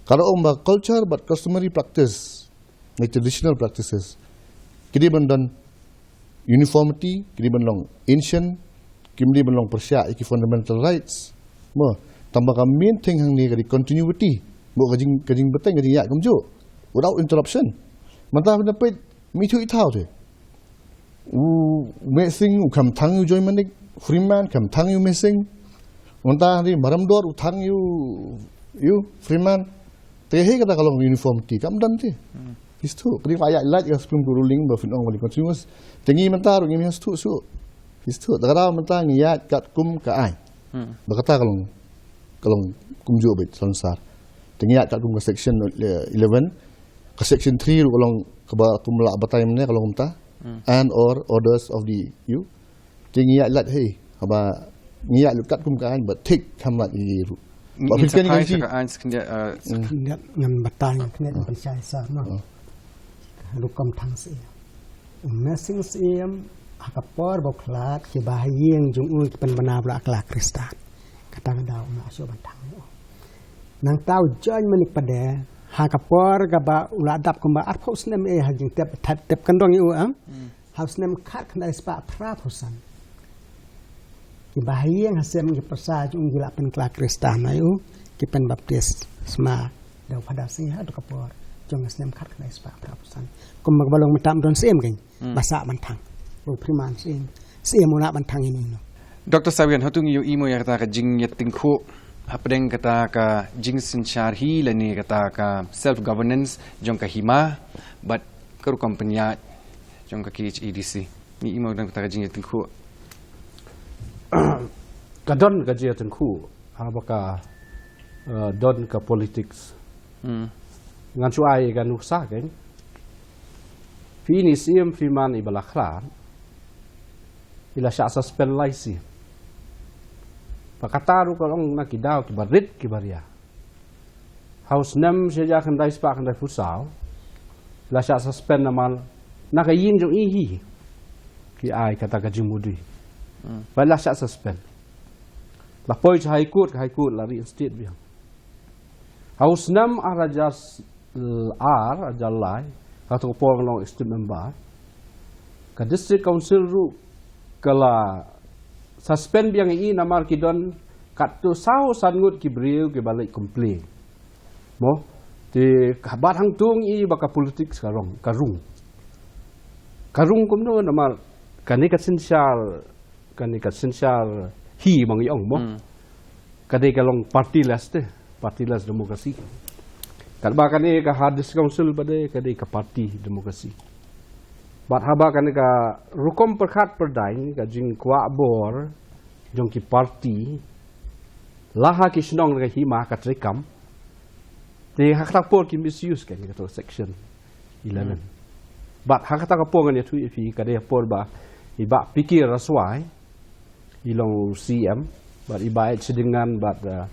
Ka la ong ba culture bad customary practice, na traditional practices, ki dei ban don uniformity, ki dei ban long ancient, kim dei ban long pyrshah ïa ki fundamental rights. Mo, tang ba ka main thing hangne ka dei continuity. Mo, ka jing, ka jingbteng, ka jingïaid kumjuh, without interruption. Mynta phin peit, mi thu i thaw te. U Mehsing u kham thang ïa u Joy Manik, Freeman kham thang ïa u Mehsing. Mynta ri Maramdor u thang ïa u, ïa u Freeman. Te hei kata ka long uniformity, kam don te. Hmm. Phi shu, ka dei ba ïa lait ïa Supreme Court ruling ba phin ong ba dei continuous. Te ngi mynta ruh ngim ïa shu shu. Phi shu, te ka daw mynta ngi ïaid katkum ka aiñ. Hmm. Ba kata ka long, ka long kumjuh beit sonsar. Te ngi ïaid katkum ka section, eh, eleven. Ka section three ruh ka long kaba kum la batai mynne ka long mynta. Hmm. And or orders of the E U. Te ngi ïaid lait hei, haba ngi ïaid lut katkum ka aiñ, ba thik kham lait ïa ki ruh. Ngin, ba ngin phin sa kane phai kan sa shi ka aiñ sa khyndiat, eh, sa Hmm. khyndiat ngan batai, khyndiat ngan pynshai sa, no. Hmm. Rukom thang siem. U Mehsing Syiem, ha ka por ba u khlad, ki bahaïing jong u ki pynbna ba la kla Khristan. Kata ka daw u la shu ban thang ïa u. Nangta u Joy Manik pat de, ha ka por kaba u la dap kumba arphew snem eh ha jingtep, tep, tep kyndong ïa u, em. Hmm. Ha u snem khatkhyndai spah phra phew san. Ki bahaïing ha siem ki pyrsa jong u ki la pynkla Khristan ïa u, ki pynbaptis sma da u Phadar Singh ha ka por jong u snem khatkhyndai spah phra phew san. Kumba kaba long mynta ym don siem kein. Hmm. Ba sah ban thang. U Freeman Syiem, Syiem u la ban thang ïa u. Doctor Sawian, hato ngi ïohi mo ïa kata ka jingïatyngkhuh hapdeng kata ka jingsynshar hi lane kata ka self governance jong ka Hima bad ka rukom pynïaid jong ka K H A D C. Ngi ïohi mo ïa kata ka jingïatyngkhuh. Ka don ka jingïatyngkhuh, haba ka, eh, don ka politics. Hmm. Ngan shu ai ka nuksa kein. Phi ïohi Syiem Freeman iba la khlad, i la shah suspend lai sien. Ba kata ruh ka long na ki daw kiba rit kiba ria. Ha u snem shi hajar khyndai spah khyndai phew saw, la shah suspend namar na ka ïing jong i hi ki ai kata ka jingmudui. Hmm. Ba la shah suspend. La poi sha High Court, ka High Court la reinstate biang. Ha u snem ar hajar ar, ar hajar lai, ha kato ka por nga long state member, ka District Council ruh ka la suspend biang ïa i namar ki don katto saw san ngut ki briew kiba leit complain. Mo, te ka bad hangto ngi ïohi ba ka politics ka rung, ka rung. Ka rung kumno namar kane ka synshar, kane ka synshar hi ba ngi ong mo. Hmm. Ka dei ka long partyless te, partyless democracy. Katba kane ka ha District Council ba dei, ka dei ka party democracy. Bad haba kane ka rukom pyrkhat pyrdaiñ, ka jingkwah bor jong ki party, la ha ki shnong ka Hima ka treikam. Te ha kata ka por ki misuse kein kato section eleven. Hmm. Bad ha kata ka por ngan ïathuh ïa phi, ka dei ka por ba i Bah P K Raswai i long C M, bad i Bah H Dyngan bad, uh,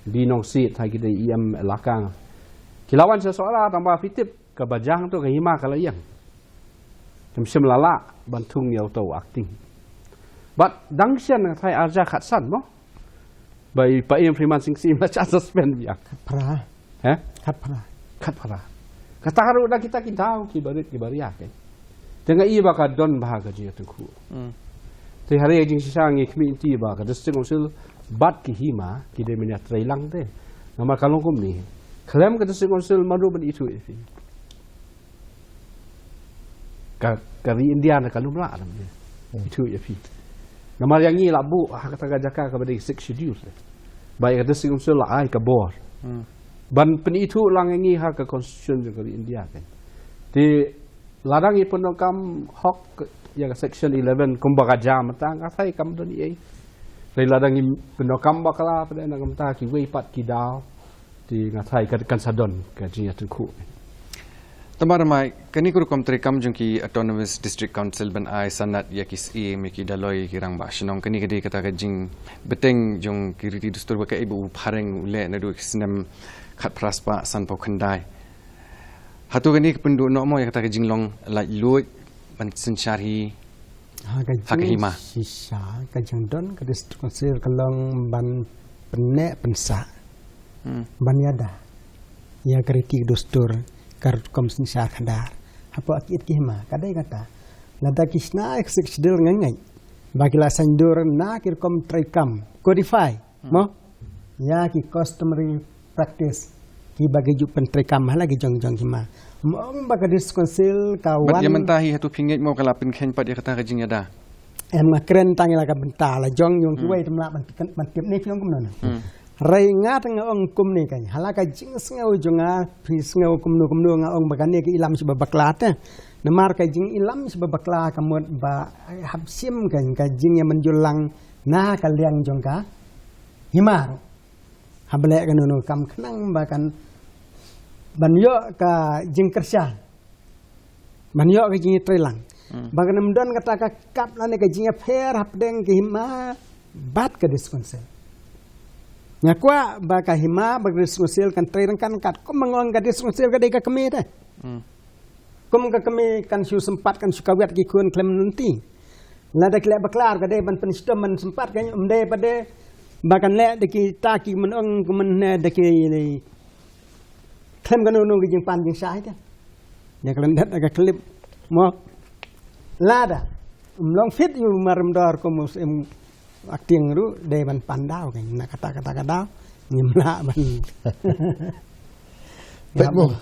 Bah Nongsiej, ha ki dei E M elaka. Ki la wan sha Sohra, tang ba phi tip ka bajang to ka Hima ka la ïeng. Te ym shym la lah ban thung ïa uto u acting. Bad dang shen nga tharai ar hajar khatsan mo, ba i Bah Freeman Sing Syiem la shah suspend biang. Khatphra. He? Khatphra. Khatphra. Kata ruh da kita ki daw kiba rit kiba ria kein. Te nga ïohi ba ka don bha ka jingïatyngkhuh. Hmm. Te hynrei ka jingshisha ngi khmih lynti ba ka District Council bad ki Hima ki dei ban ïatreilang te. Namar ka long kumne, khlem ka District Council mano ban ithuh ïa phi? Ka, ka ri India na ka lum lah ram ne. Hmm. Ithuh ïa phi. Namar ïa ngi la buh ha kata ka jaka kaba dei Sixth Schedule. Ba ïa ka District Council la ai ka bor. Hmm. ban pynithuh lang ïa ngi ha ka constitution jong ka India kan. Te lada ngi pyndonkam hok ïa ka section eleven kumba ka jam mynta, nga tharai kam don ei. Te lada ngi pyndonkam bakla pat na ka mynta kiwei pat ki daw, te nga tharai kan sa don ka jingïatyngkhuh. Te namar kane ka rukom treikam jong ki Autonomous District Council ban ai sanad ïa ki syiem, ïa ki daloi, ïa ki rangbah shnong, kane ka dei kata ka jingbteng jong ki riti dustur ba kaei ba u phareng u leh naduh ki snem khatphra spah sanphew khyndai. Hato kane ka pynduh noh mo ïa kata ka jinglong laitluid ban synshar hi ha ka hima? Shisha ka jingdon ka District Council ka long ban pynneh pynsah, ban ïada ïa ka riti dustur, ka rukom synshar khadar hapoh ki it ki hima. Ka dei kata, lada ki shna ïa ka Sixth Schedule, nga ngeit ba ki la saiñdur na ki rukom treikam, codify mo ïa ki customary practice kiba ki ju pyntreikam ha la ki jong jong hima. Mo ong ba ka District Council ka wan. Bad ïa mynta hi hato phi ngeit mo ka la pynkheiñ pat ïa kata ka jingïada? Em, nga kren tang ïa la ka bynta la jong, ïong kiwei te mlah ban tip ne phi ong kumno na. Hynrei nga te nga ong kumne kan, ha la ka jingsngew jong nga, phi sngew kumno kumno, nga ong ba kane ka i lam shi ba bakla te. Namar ka jing i lam shi ba bakla ka mut ba hap shim kan ka jingïamynjur lang na ka liang jong ka hima ruh. Hap leh kano kano ka kam khnang ba kan ban ïoh ka jingkyrshan, ban ïoh ka jingïatreilang. Ba kan ym don kata ka kap lane ka jingïapher hapdeng ka hima bad ka District Council. Nga kwah ba ka hima bad ka District Council kan trei ryngkat ryngkat, kum ba nga ong ka District Council ka dei ka kmie te. Kum ka kmie kan shu sympat, kan shu kawet ki khun khlem lynti. Lada ki leh bakla ka dei ban pynshitom ban sympat, kan ym dei pat de ba kan leh da kita ki, men ong kumne, da ki khlem kano kano ki jingpan jingshai te. Ïa ka lyndet da ka clip mo. Lada ym long fit ïa u Mar Remdor kum u Syiem Acting ruh, dei ban pan daw kan, na kata kata ka daw ngim lah ban. Peit mo.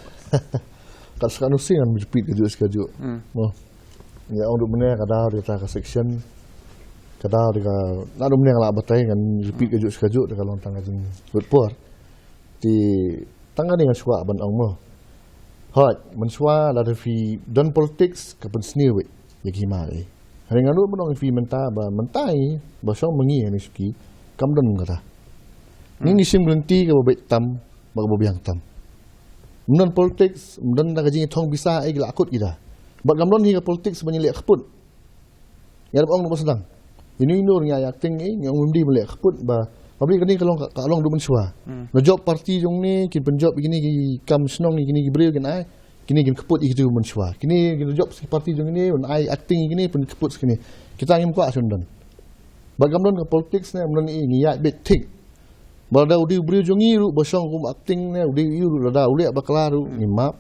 Kat sa kano sien ngan repeat kajuh shi kajuh. Mo. Ïa ong ruh mynne ka daw ïa kata ka section, ka daw ïa ka, naduh mynne nga la batai, ngan repeat kajuh shi kajuh te ka long tang ka jingwit por. Te tang kane ngan shu kwah ban ong mo. Hooid, mynshuwa lada phi don politics ka pynsniew ïa ki hima. Hynrei ngan ruh ban ong ïa phi mynta ba mynta i ba shong ma ngi ha ne shuki kam don kata. Ngi ngi shim ka lynti kaba beit tam bad kaba biang tam. Ym don politics, ym don da ka jingïathong pisa, eh, ki la kut kita. Bad kam don hi ka politics ban ïaleh kput. Ïa, dep ong ruh ba sdang. Ïa, ino ino ngi ïa acting, eh, ngi ong ym dei ban leh kput ba, ba bri kane ka long, ka long ruh mynshuwa. Na job party jong ne kin pynjob ïa kine ki kam shnong, ïa kine ki briew kin ai, kine kin kput ïa kitu mynshuwa. Kine kin job party jong ne, un ai acting ïa kine, pynkput ïa kine. Kita ngim kwah shuh don. Ba kam don ka politics ne, ym don, eh, ngi ïa beit thik. Ba lada u dei u briew jong ngi ruh ba shong kum acting ne, u dei u ruh lada u leh bakla ruh ngim map.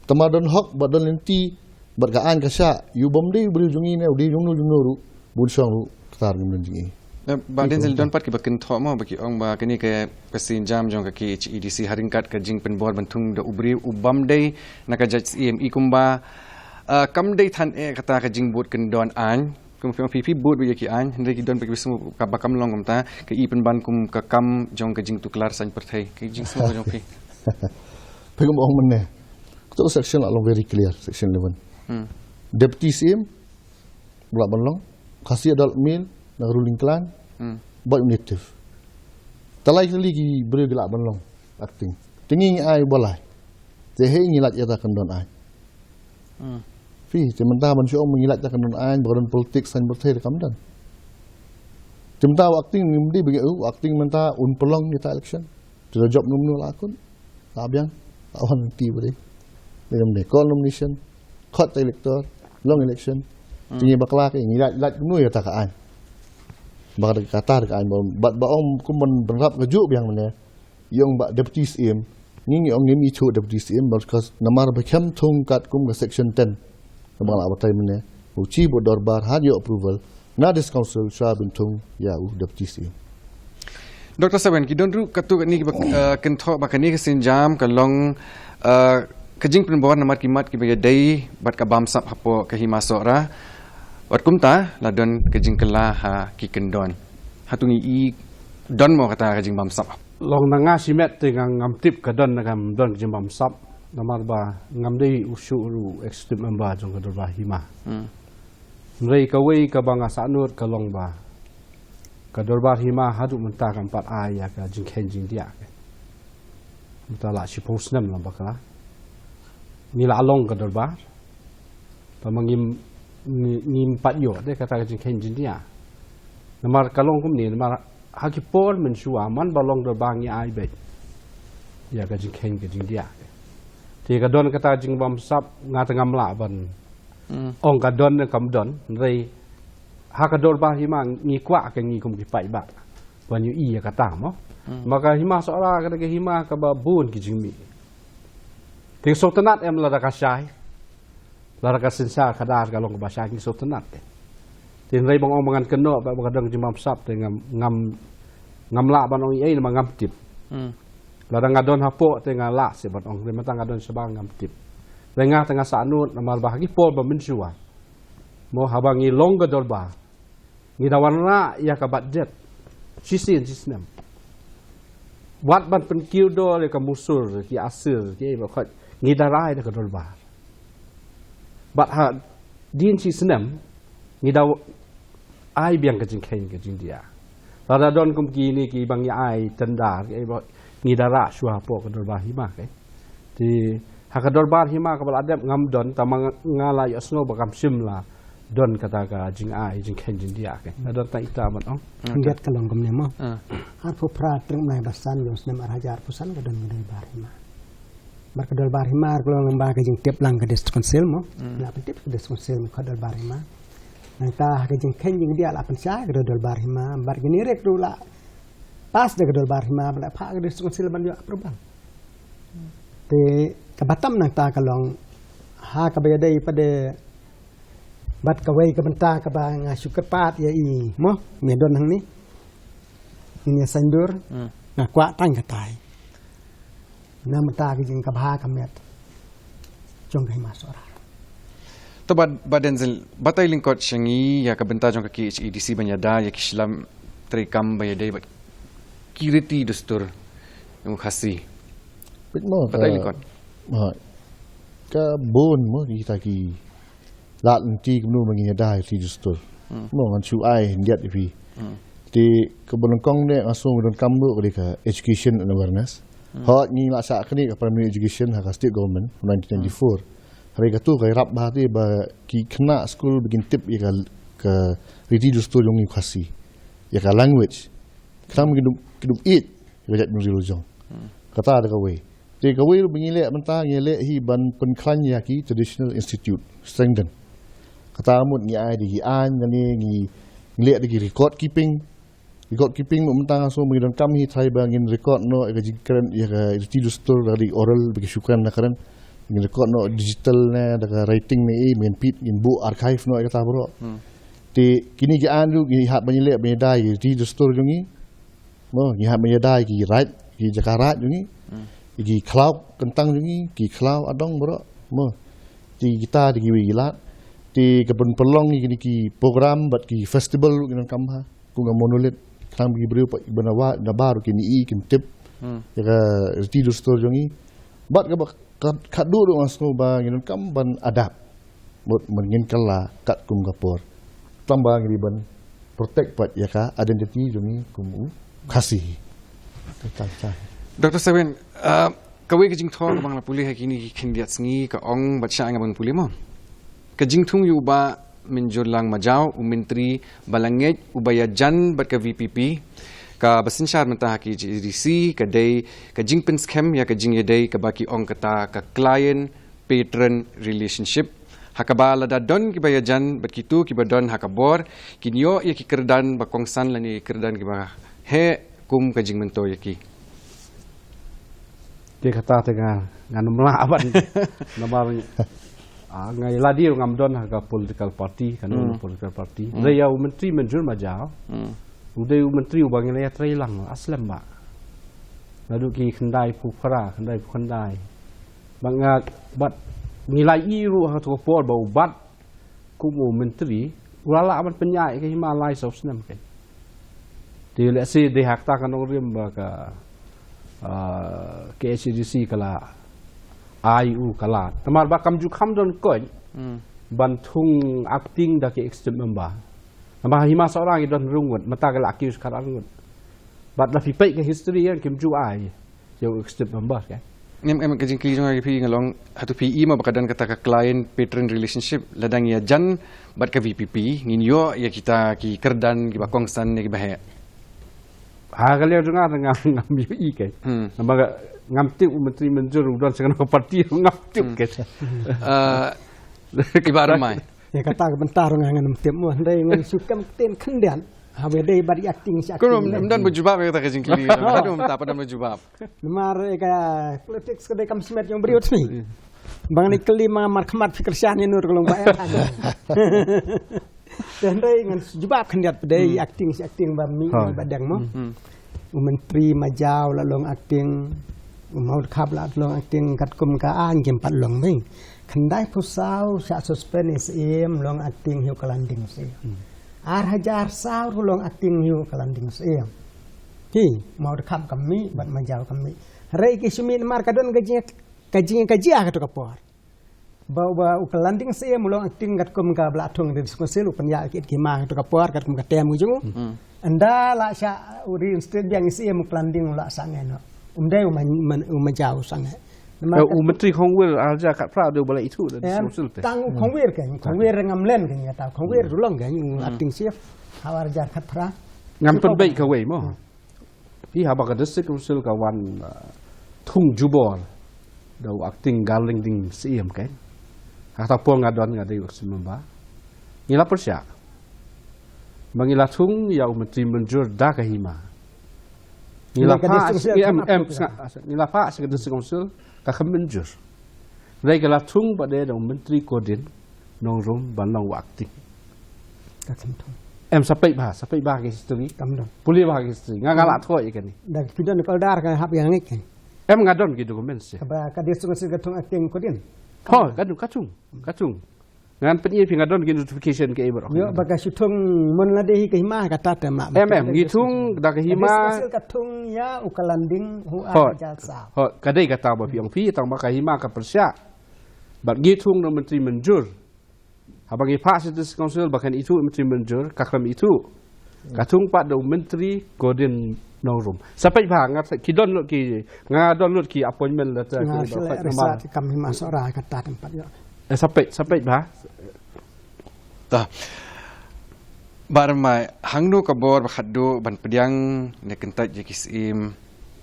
Tangba don hok bad don lynti bad ka aiñ ka shah, ïa u bym dei u briew jong ngi ne, u dei jong no jong no ruh, bun shong ruh kata ngim don jingeh. Eh, Bah Denzil, don pat kiba kynthoh mo ba ki ong ba kane ka, ka sienjam jong ka K H A D C ha ryngkat ka jingpynbor ban thung da u briew u bym dei na ka jaitbynriew, i kumba, eh, kam dei than eh kata ka jingbud kyndon aiñ. Kum phi, phi, phi bud ïa ki aiñ, hynrei ki don pat kiba sngew ka ba kam long kumta, ka i pynban kum ka kam jong ka jingtuklar saiñ pyrthei, ka jingsngew jong phi. Phi kum ong mynne. Kato section la long very clear, section eleven. Deputy Syiem ba lah ban long, Khasi Adult Male na ruling clan, bad native. Te lai tylli ki briew ki lah ban long acting. Te ngi ngi ai ba lai. Te hei ngi lait ïa ta kyndon aiñ. Phi, te mynta ban shu ong ngi lait ïa ta kyndon aiñ, ba ka don politics saiñ pyrthei, te kam don. Te mynta u acting ngim dei ba ngi, u acting mynta un pynlong ïa ta election. Te la jop, nom nom la kut, la biang, la wan ti ba dei. Dei kam dei call nomination, khot ta elector, long election. Te ngi bakla, ngi lait, lait kumno ïa ta ka aiñ. Ba ka, kata ka aiñ ba, ba ong kum ban, ban rap kajuh biang mynne. Ïa ong ba Deputy Syiem, ngi ngi ong ngim ithuh Deputy Syiem, because namar ba khlem thung katkum ka section ten. Namar la batai mynne, u Chief Dorbar ha ïoh approval na District Council shuwa ban thung ïa u Deputy Syiem. Doctor Sawen, ki don ruh katto katne kiba, eh, kynthoh ba kane ka sienjam ka long, eh, ka jingpynbor namar ki mat kiba ïadei bad ka bamsap hapoh ka Hima Sohra. Wat kumta la don ka jingkylla ha ki kyndon. Hato ngi i don mo kata ka jingbamsap Long na nga shimet te nga ngam tip ka don na kam don ka jingbamsap. Namar ba ngam dei u shu u executive member jong ka dorbar hima. Hmm. Hynrei kawei kaba nga sahnud ka long ba ka dorbar hima haduh mynta kam pat ai ïa ka jingkheiñ jingdiah. Mynta la shiphew snem lang bakla ngi la long ka dorbar. Tama ngim, ngi-, ngim pat ïoh de kata ka jingkheiñ jingdiah. Namar ka long kumne, namar ha ki por mynshuwa man ba long dorbar ngi ai beit ïa ka jingkheiñ ka jingdiah. Te ka don kata jingbamsap, nga te ngam lah ban Hmm. ong ka don ne kam don, hynrei ha ka dorbar hima ngi kwah ka ngi kum ki paidbah ban ïohi ïa kata mo. Hmm. Ma ka hima Sohra ka dei ka hima kaba bun ki jingmih. Te sngewtynnat em lada ka shai. Lada ka synshar khadar ka long kaba shai ngi sngewtynnat em. Te hynrei ba nga ong ba ngan kynnoh ba ka don ka jingbamsap te ngam, ngam, ngam lah ban ong ei ei namar ngam tip. Hmm. Lada nga don hapoh te nga lah seh ban ong, hynrei mynta nga don shabar ngam tip. Hynrei nga te nga sahnud namar ba ha ki por ba mynshuwa mo haba ngi long ka dorbar ngi da wanrah ïa ka budget shisien shisnem. Wat ban pynkiew dor ïa ka musur, ki asir, ki ei ba khot, ngi da rai da ka dorbar. Bad hadien shisnem ngi da ai biang ka jingkheiñ ka jingdiah. Lada don kum kine kiba ngi ai tender, ki ei ba ngi da rah shuwa hapoh ka dorbar hima ke. Te ha ka dorbar hima kaba la dep ngam don, tama nga, nga la ïohsngew ba kam shym la don kata ka jingai jingkheiñ jingdiah ke. La don tang ita ban ong. Khyndiat ka long kumne mo. Ah. Arphew phra tarik bnai ba san jong u snem ar hajar arphew san ka don ka dorbar hima. Bad ka dorbar hima ka long ba ka jingtip lang ka District Council mo. Hmm. La pyntip ka District Council mo ka dorbar hima. Nangta ha ka jingkheiñ jingdiah la pynshai ka dorbar hima bad kine ruh la pass da ka dorbar hima bad la phah ka District Council ban ïoh approval. Te kaba tam nangta ka long ha kaba ïadei pat de bad kawei ka bynta kaba nga shu kyrpad ïa i mo, me don hangne. Ngin ïa saiñdur. Hmm. Nga kwah tang katai. Na mynta ka jingkaba ka met jong ka hima Sohra. To Bah, Bah Denzil, batai lyngkot sha ngi ïa ka bynta jong ka K H A D C ban ïada ïa ki shlam treikam ba ïadei bad ki riti dustur jong u Khasi. Peit mo, batai ka, lyngkot. Ha, ka bun mo kita ki lad lynti kumno ba ngin ïada ïa ki dustur. Hmm. Mo ngan shu ai khyndiat ïa phi. Hmm. Te kaba nyngkong ne nga sngew donkam ruh ka dei ka education and awareness. Hmm. Hooid ngi la shah kane ka primary education ha ka state government nineteen ninety-four. Hmm. Hynrei kato ka ïarap bha te ba ki khynnah skul ba kin tip ïa ka, ka riti dustur jong ngi u Khasi. Ïa ka language. Khnang ba kin ïoh, kin ïoh ïeit ïa ka jaitbynriew la jong. Hmm. Kata da kawei. Te kawei ruh ba ngi leh mynta ngi leh hi ban pynkhlaiñ ïa ki traditional institute, strengthen. Kata mut ngi ai da ki aiñ, ngi, ngi leh da ki record keeping. Record keeping mut mynta nga sngew ba ngi donkam hi trai ba ngin record noh ïa ka jingkren ïa ka riti dustur da ka oral ba ki shu kren na kren. Ngin record noh digital ne da ka writing ne, eh, ngin peit, ngin buh archive noh ïa kata baroh. Hmm. Te kine ki aiñ ruh ngi hap ban ïaleh ban ïada ïa ki riti dustur jong ngi. Mo, ngi hap ban ïada ïa ki raid, ki jaka raid jong ngi. Hmm. Ïa ki khlaw kyntang jong ngi, ki khlaw adong baroh. Mo. Te kita da kiwei ki lad. Te ka pynpynlong ïa kine ki program bad ki festival ruh ngi donkam bha. Kum ka Monolith. Khnang ba ki briew pat ba na ba, na bar ruh kin ïohi, kin tip. Hmm. Ïa ka riti dustur jong ngi. Bad kaba ka, khatduh ruh nga sngew ba ngi donkam ban adapt. Mut ban ngin kylla katkum ka por. Tang ba ngi dei ban protect pat ïa ka identity jong ngi kum u Khasi. Tang, tang. Doctor Selwyn, uh, kawei ka jingthoh kaba nga la pule ha kine ki khyndiat sngi ka ong bad shah nga ban pule mo. Ka jingthung ïa u Bah Mynjurlang Majaw, u Myntri ba la ngeit, uba ïajan bad ka V P P, kaba synshar mynta ha K H A D C, ka dei ka jingpynskhem ïa ka jingïadei kaba ki ong kata ka client patron relationship. Ha kaba lada don kiba ïajan bad kito kiba don ha ka bor, kin ïoh ïa ki kyrdan ba kongsan lane ki kyrdan kiba heh kum ka jingmyntoi ïa ki. Te kata te nga, ngan ym lah ban. Namar, ah, nga ïa lade ruh ngam don ha ka political party, ka, hmm, political party. Hmm. Dei ïa u Myntri Mynjur Majaw. Hmm. U dei u myntri uba ngi la ïatrei lang, ah, slem bha. Naduh ki khyndai phew phra, khyndai phew khyndai. Bad nga, bad ngi la ïohi ruh ha kato ka por ba u bat kum u myntri, u la lah ban pynïaid ka hima lai saw snem kein. Te lehse dei ha kata ka nongrim ba ka, ah, K H A D C ka la ai u ka la. Namar ba kam ju kham don koit ban thung acting da ki executive member. Namar ha Hima Sohra ngi don hynriew ngut, mynta ka la accuse khatar ngut. Bad la phi peit ka history ïa kim ju ai ïa u executive member ka. Ngam, ngam, ka jingkylli jong nga ïa phi nga long, hato phi i mo ba ka don kata ka client patron relationship lada ngi ïajan bad ka V P P, ngin ïoh ïa kita ki kyrdan kiba kongsan ne kiba heh? Ha ka liang jong nga ngam, ngam ïohi ka. Hmm. Namar ka, ngam tip u Myntri Mynjur u don sha kano ka party, ngam tip ka. Ah, i Bah Rymbai. Ïa kata ka bynta ruh nga ngam tip mo, hynrei ngan shu kam ktien khyndiat. Haba dei bad ïa acting shi acting. Kano ym don ba jubab ïa kata ka jingkylli. Kano ym tap don ba jubab. Namar ïa ka politics ka dei kam shimet jong briew te. Ba ngan kylli ma markhmat phi kyrshan ïa no ruh ka long ba ïa. Te hynrei ngan jubab khyndiat, ba dei acting shi acting ba mih ba dang mo. Hmm. U Myntri Majaw la long acting, u Mawdkhap la long acting katkum ka aiñ kim pat long mih. Khyndai phew saw shah suspend i Syiem long acting hi u Kylanding Syiem. Hmm. Ar hajar saw ruh long acting hi u Kylanding Syiem. Hi, Mawdkhap kam mih bad Majaw kam mih. Hynrei ki shu mih namar ka don ka jing, ka jing ka jia kato ka por. Ba, ba u Kylanding Syiem u long acting katkum kaba la thung District Council, u pynïaid ki hima kato ka por katkum ka term ka jong u. Hmm. Ynda la shah u reinstate biang i Syiem, u Kylanding u la sangeh noh. Um dei u Ma-, Man-, u Majaw u sangeh. Namar eh, ka u Myntri Khongwir ar hajar khatphra dei u ba la ithuh da District Council te. Tang u Khongwir kan, Khongwir ngam len kan ïa ta, Khongwir u long kan u acting chief. Ha u ar hajar khatphra. Ngam pynbeit kawei mo. Hmm. Phi, haba ka District Council ka wan, uh, thung jubor da u acting Kylanding Syiem kan. Kata por nga don nga dei u executive member. Ngi la pyrshah ba ngi la thung ïa u Myntri Mynjur da ka hima. Ngi la phah, ngi em, em, ngi la phah sha ka District Council ka khlem mynjur. Hynrei ka la thung pat de da u Myntri Kordin Nongrum ban long u acting. Ka khlem thung. Em, sa peit bha, sa peit bha ka history. Kam don. Pule bha ka history. Nga, nga la thoh ïa kane. Da phi don ka order ka hap ïa ngeit kan. Em, nga don ki documents ïa. Kaba ka District Council ka thung acting Kordin. Ho, ka thung, ka thung. Ka thung. Ngan pyni ïa phi, nga don ki notification ka ïa baroh. Ïoh, ba ka shu thung mon lade hi ka hima kata te ma. Em, em, ngi thung da ka hima. Ka District Council ka thung ïa u Kylanding hi u ar hajar saw. Ho, ka dei kata ba phi ong phi, tang ba ka hima ka pyrshah. Bad ngi thung da u Myntri Mynjur. Haba ngi phah sha District Council ba kan ithuh u Myntri Mynjur, ka khlem ithuh. Ka thung pat da u Myntri Kordin Nongrum. Sa peit bha, nga ki don lut ki, nga don lut ki appointment letter. Nga ki shu leh research kam Hima Sohra kata tempat ïoh. Eh, sa peit, sa peit bha. Ta. Bah Rymbai, hangno ka bor ba khatduh ban pdiang ne kyntait ïa ki syiem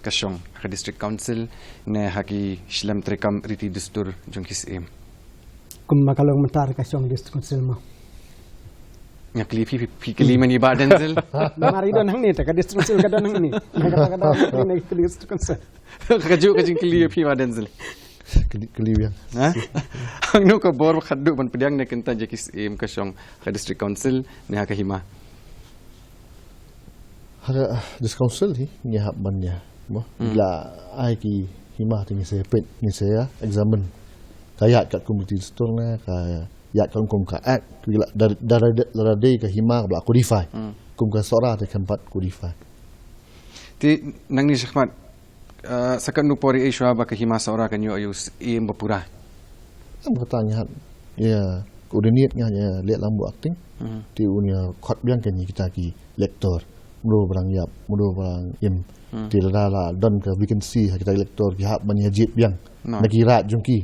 ka shong ha ka District Council ne ha ki shlem treikam riti dustur jong ki syiem? Kumba ka long mynta ka shong District Council mo. Nga kylli phi, phi, phi kylli mano Bah Denzil? Namar i don hangne te, ka District Council ka don hangne. Nga kata ka don hangne ka District Council. Ka juh ka jingkylli ïa phi Bah Denzil. Kylli, kylli biang. Ha? Hangno ka bor ba khatduh ban pdiang ne kyntait ïa ki syiem ka shong ha ka District Council ne ha ka hima? Ha ka, ah, District Council hi ngi hap ban ïa mo. Hmm. La ai ki hima te ngi sa peit, ngi sa examine. Ka ïaid katkum ki dustur ne ka ïaid katkum ka Act, ki la dar, dar, dar, dar dei ka hima ba la codify. Hmm. Kum ka Sohra te khlem pat codify. Te nangne shakhmat, eh, sa katno por ïa shuwa ba ka Hima Sohra kan ïoh ïa u syiem ba pura? Em, kata ngi hap ïa coordinate, ngi hap ïa leh lang bad u acting. Hmm. Te un ïa khot biang kane kita ki elector. Mano ba dang ïap, mano ba dang im. Hmm. Te lada la don ka vacancy ha kita elector, ki hap ban ïa jied biang. No. Na ki raid jong ki.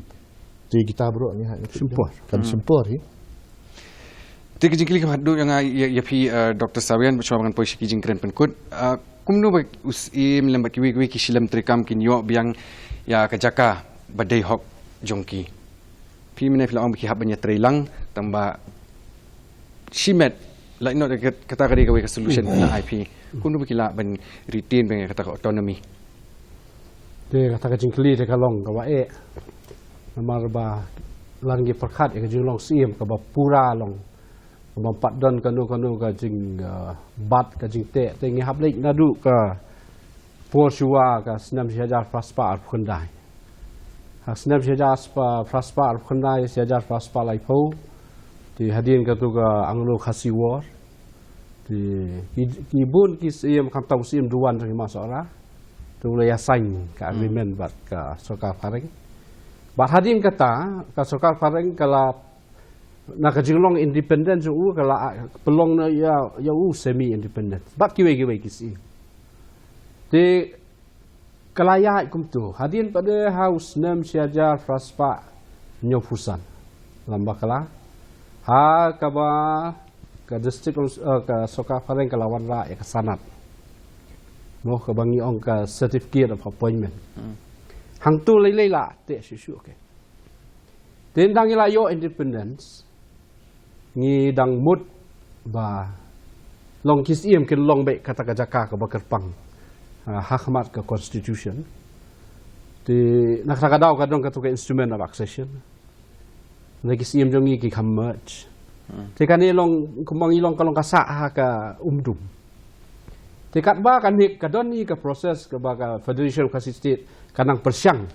Te kita baroh ngi hap ïa shim por. Kan shim por hi. Te ka jingkylli kaba khatduh ïa nga ïa, ïa phi, eh, Doctor Sawian, bad shuwa ba ngan poi sha ki jingkren pynkut. Eh, kumno ba u syiem lem bad kiwei kiwei ki shlem treikam kin ïoh biang ïa ka jaka ba dei hok jong ki? Phi mynne phi la ong ba ki hap ban ïatrei lang, tang ba shimet, la, ïa kata ka dei kawei ka solution na I P. Kumno ba ki lah ban retain biang ïa kata ka autonomy? Te kata ka jingkylli te ka long kaba eh. Namar ba lada ngi pyrkhat ïa ka jinglong syiem kaba pura long, kaba ym pat don kano kano ka jing, eh, bat ka jingteh, te ngi hap leit naduh ka por shuwa ka snem shi hajar phra spah arphew khyndai. Ha snem shi hajar phra spah arphew khyndai, shi hajar phra spah laiphew. Te hadien katu ka Anglo Khasi War. Te ki, ki bun ki syiem, khamtam u syiem Duwan jong Hima Sohra. Tu la ïa sign ka agreement bad ka sorkar phareng. Bad hadien kata ka sorkar phareng ka la, na ka jinglong independent jong u, ka la pynlong na ïa, ïa u semi independent bad kiwei kiwei ki syiem. Te ka la ïaid kumtu hadien pat de ha u snem shi hajar phra spah hynñiewphew san. Lamba ka la ha kaba ka district council, eh, ka sorkar phareng ka la wanrah ïa ka sanad, mo, kaba ngi ong ka certificate of appointment. Hangtu lei lei la te shu shu ke. Te ynda ngi la ïoh independence, ngi dang mut ba long ki syiem kin long beit kata ka jaka kaba kyrpang, ah, ha khmat ka constitution. Te na kata ka daw ka don katu ka instrument of accession. Na ki syiem jong ngi ki kham merge. Te kane long kumba ngi long ka long ka sah ha ka umdum. Te katba kan hik ka don hi ka process kaba ka Federation of Khasi State ka nang pyrshang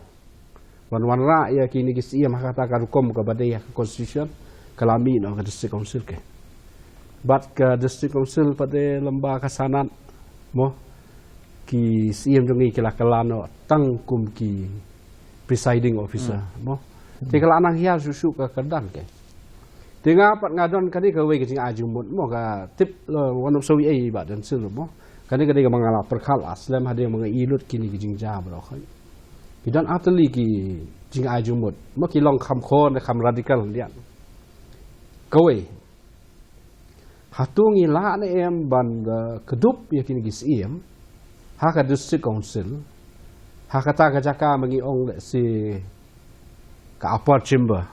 ban wanrah ïa kine ki syiem ha kata ka rukom kaba dei ha ka constitution, ka la mih noh ka district council ke. Bad ka district council pat de lamba ka sanad, mo, ki syiem jong ngi ki la kylla noh tang kum ki presiding officer, mo. Te ka la nang hiar shuh shuh ka kyrdan ke. Te nga pat nga don kane kawei ka jingai jingmut, mo, ka tip la wan ym sawi ei Bah Densil, mo. Kane ka dei kaba nga la pyrkhat la slem hadien ba nga i lut kine ki jingjia baroh. Ki don artylli ki jingai jingmut, mo, ki long kham khon kham radical lian. Kawei, hato ngi lah ne em ban, eh, kdup ïa kine ki syiem ha ka district council, ha kata ka jaka ba ngi ong lehse ka upper chamber,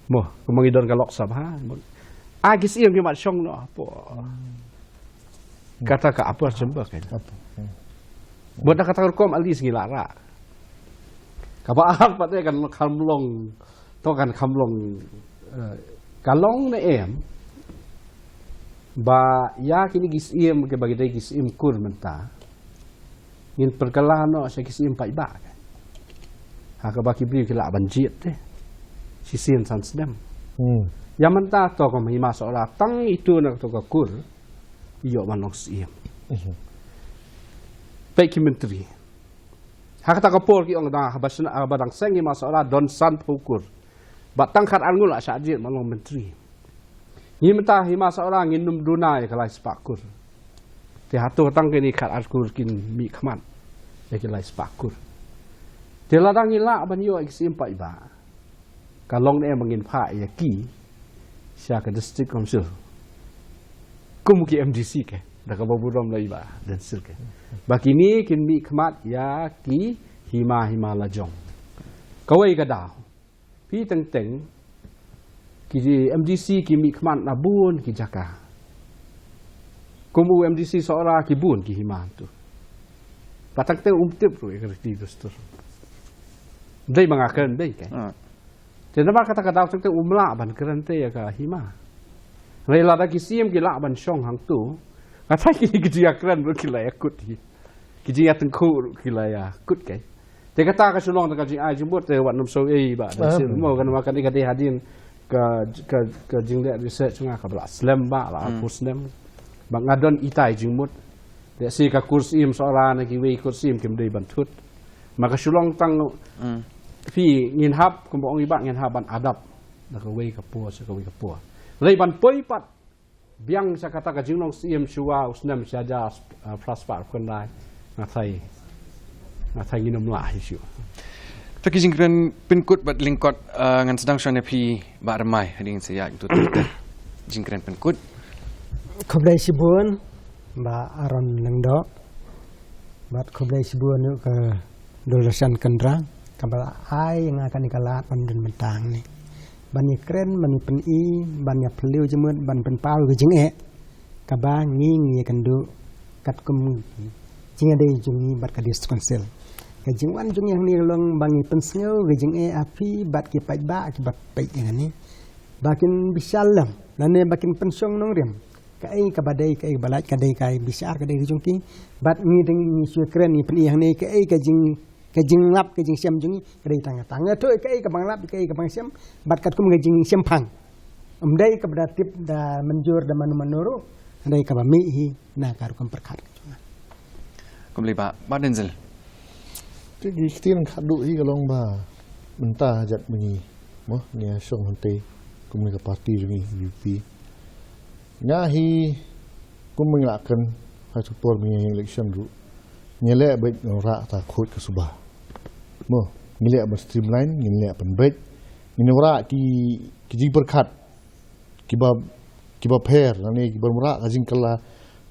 mo, kumba ngi don ka Lok Sabha, mo. Ah, ki syiem ki mat shong noh hapoh kata ka upper chamber ka. Bad da kata ka rukom at least ngi la rah. Kaba ar pat de kan kham long, to kan kham long, eh, ka long ne em ba ïa kine ki syiem kiba ki dei ki syiem kur mynta ngin pyrkhat noh sha ki syiem paidbah. Ha kaba ki briew ki lah ban jied te shisien san snem. Ïa mynta to ka Hima Sohra tang itu na to ka kur ïoh ban long syiem. Peit ki myntri. Ha kata ka por ki ong da haba shna, haba dang seng Hima Sohra don sanphew kur. Bad tang khatar ngut la shah jied ban long myntri. Ngi mynta Hima Sohra ngin ym duna ïa ka lai spah kur. Te hato tang kine khatar kur kin mih khmat ïa ki lai spah kur. Te lada ngi lah ban ïoh ïa ki syiem paidbah, ka long ne em ba ngin phah ïa ki sha ka district council kum ki M D C ke, da kaba burom la i Bah Densil ke, ba kine kin mih khmat ïa ki hima, hima lajong. Kawei ka daw, phi teng teng ki M D C ki mih khmat na bun ki jaka. Kum u M D C Sohra ki bun ki hima tu. Ba teng teng um tip ruh ïa ka riti dustur. Dei ma nga kren dei kai. Te namar kata ka daw teng teng um lah ban kren te ïa ka hima. Hynrei lada ki syiem ki lah ban shong hangtu, nga tharai ki, ki jingïakren ruh ki la ïakut hi. Ki jingïatyngkhuh ruh ki la ïakut kai. Te kata ka shu long da ka jingai jingmut te wat nym shu ei Bah Densil mo, kan ma kane ka dei hadien ka, ka, ka jingleh research nga kaba la slem bha la arphew snem. Ba nga don itai jingmut. Te shi ka kur syiem Sohra na kiwei kur syiem kim dei ban thut. Ma ka shu long tang phi ngin hap kumba ong i Bah ngin hap ban adapt na kawei ka por sha kawei ka por. Hynrei ban poi pat biang sha kata ka jinglong syiem shuwa u snem shi hajar, ah, phra spah khyndai. Nga tharai, nga tharai ngin ym lah hi shuh. To ki jingkren pynkut bad lyngkot, ah, ngan sdang shwa na phi Bah Rymbai, hadien sa ïa tu tu. Jingkren pynkut. Khublei shibun Bah Aaron Lyngdoh. Bad khublei shibun ïa ka Doordarshan Kendra kaba la ai ïa nga kane ka lad ban don bynta hangne ban ïakren, ban ïapyni, ban ïaphylliew jingmut, ban pynpaw ïa ka jingeh kaba ngi ngi ïakynduh katkum jingïadei jong ngi bad ka District Council. Ka jingwan jong ngi hangne ka long ba ngi pynsngew ïa ka jingeh ha phi bad ki paidbah kiba peit ïa kane ba kin bishar lem lane ba kin pynshong nongrim. Kaei kaba dei, kaei kaba lait, ka dei ka bishar, ka dei ka jong ki. Bad ngi dang ngi shu kren ngi pyni hangne kaei ka jing, ka jinglap ka jingshem jong ngi, ka dei tang tang. Nga tu kaei kaba ngi lap, kaei kaba ngi shem, bad katkum ka jingshemphang. Ym dei kaba da tip da mynjur da mano mano ruh, dei kaba mih hi na ka rukom pyrkhat ka jong nga. Khublei Bah, Bah Denzil. Te ki ktien khadduh hi ka long ba mynta jait mynta ngi, mo, ngi ïa shong hangtei kum ka party jong ngi, U P P. Nga hi kum mynta kan ha tu por mynta election ruh, ngi leh beit ngi wanrah ta khuid ka suba. Mo, ngi leh ban streamline, ngi leh ban beit, ngi wanrah ki, ki jingpyrkhat kiba, kiba pher, lane kiba wanrah ka jingkylla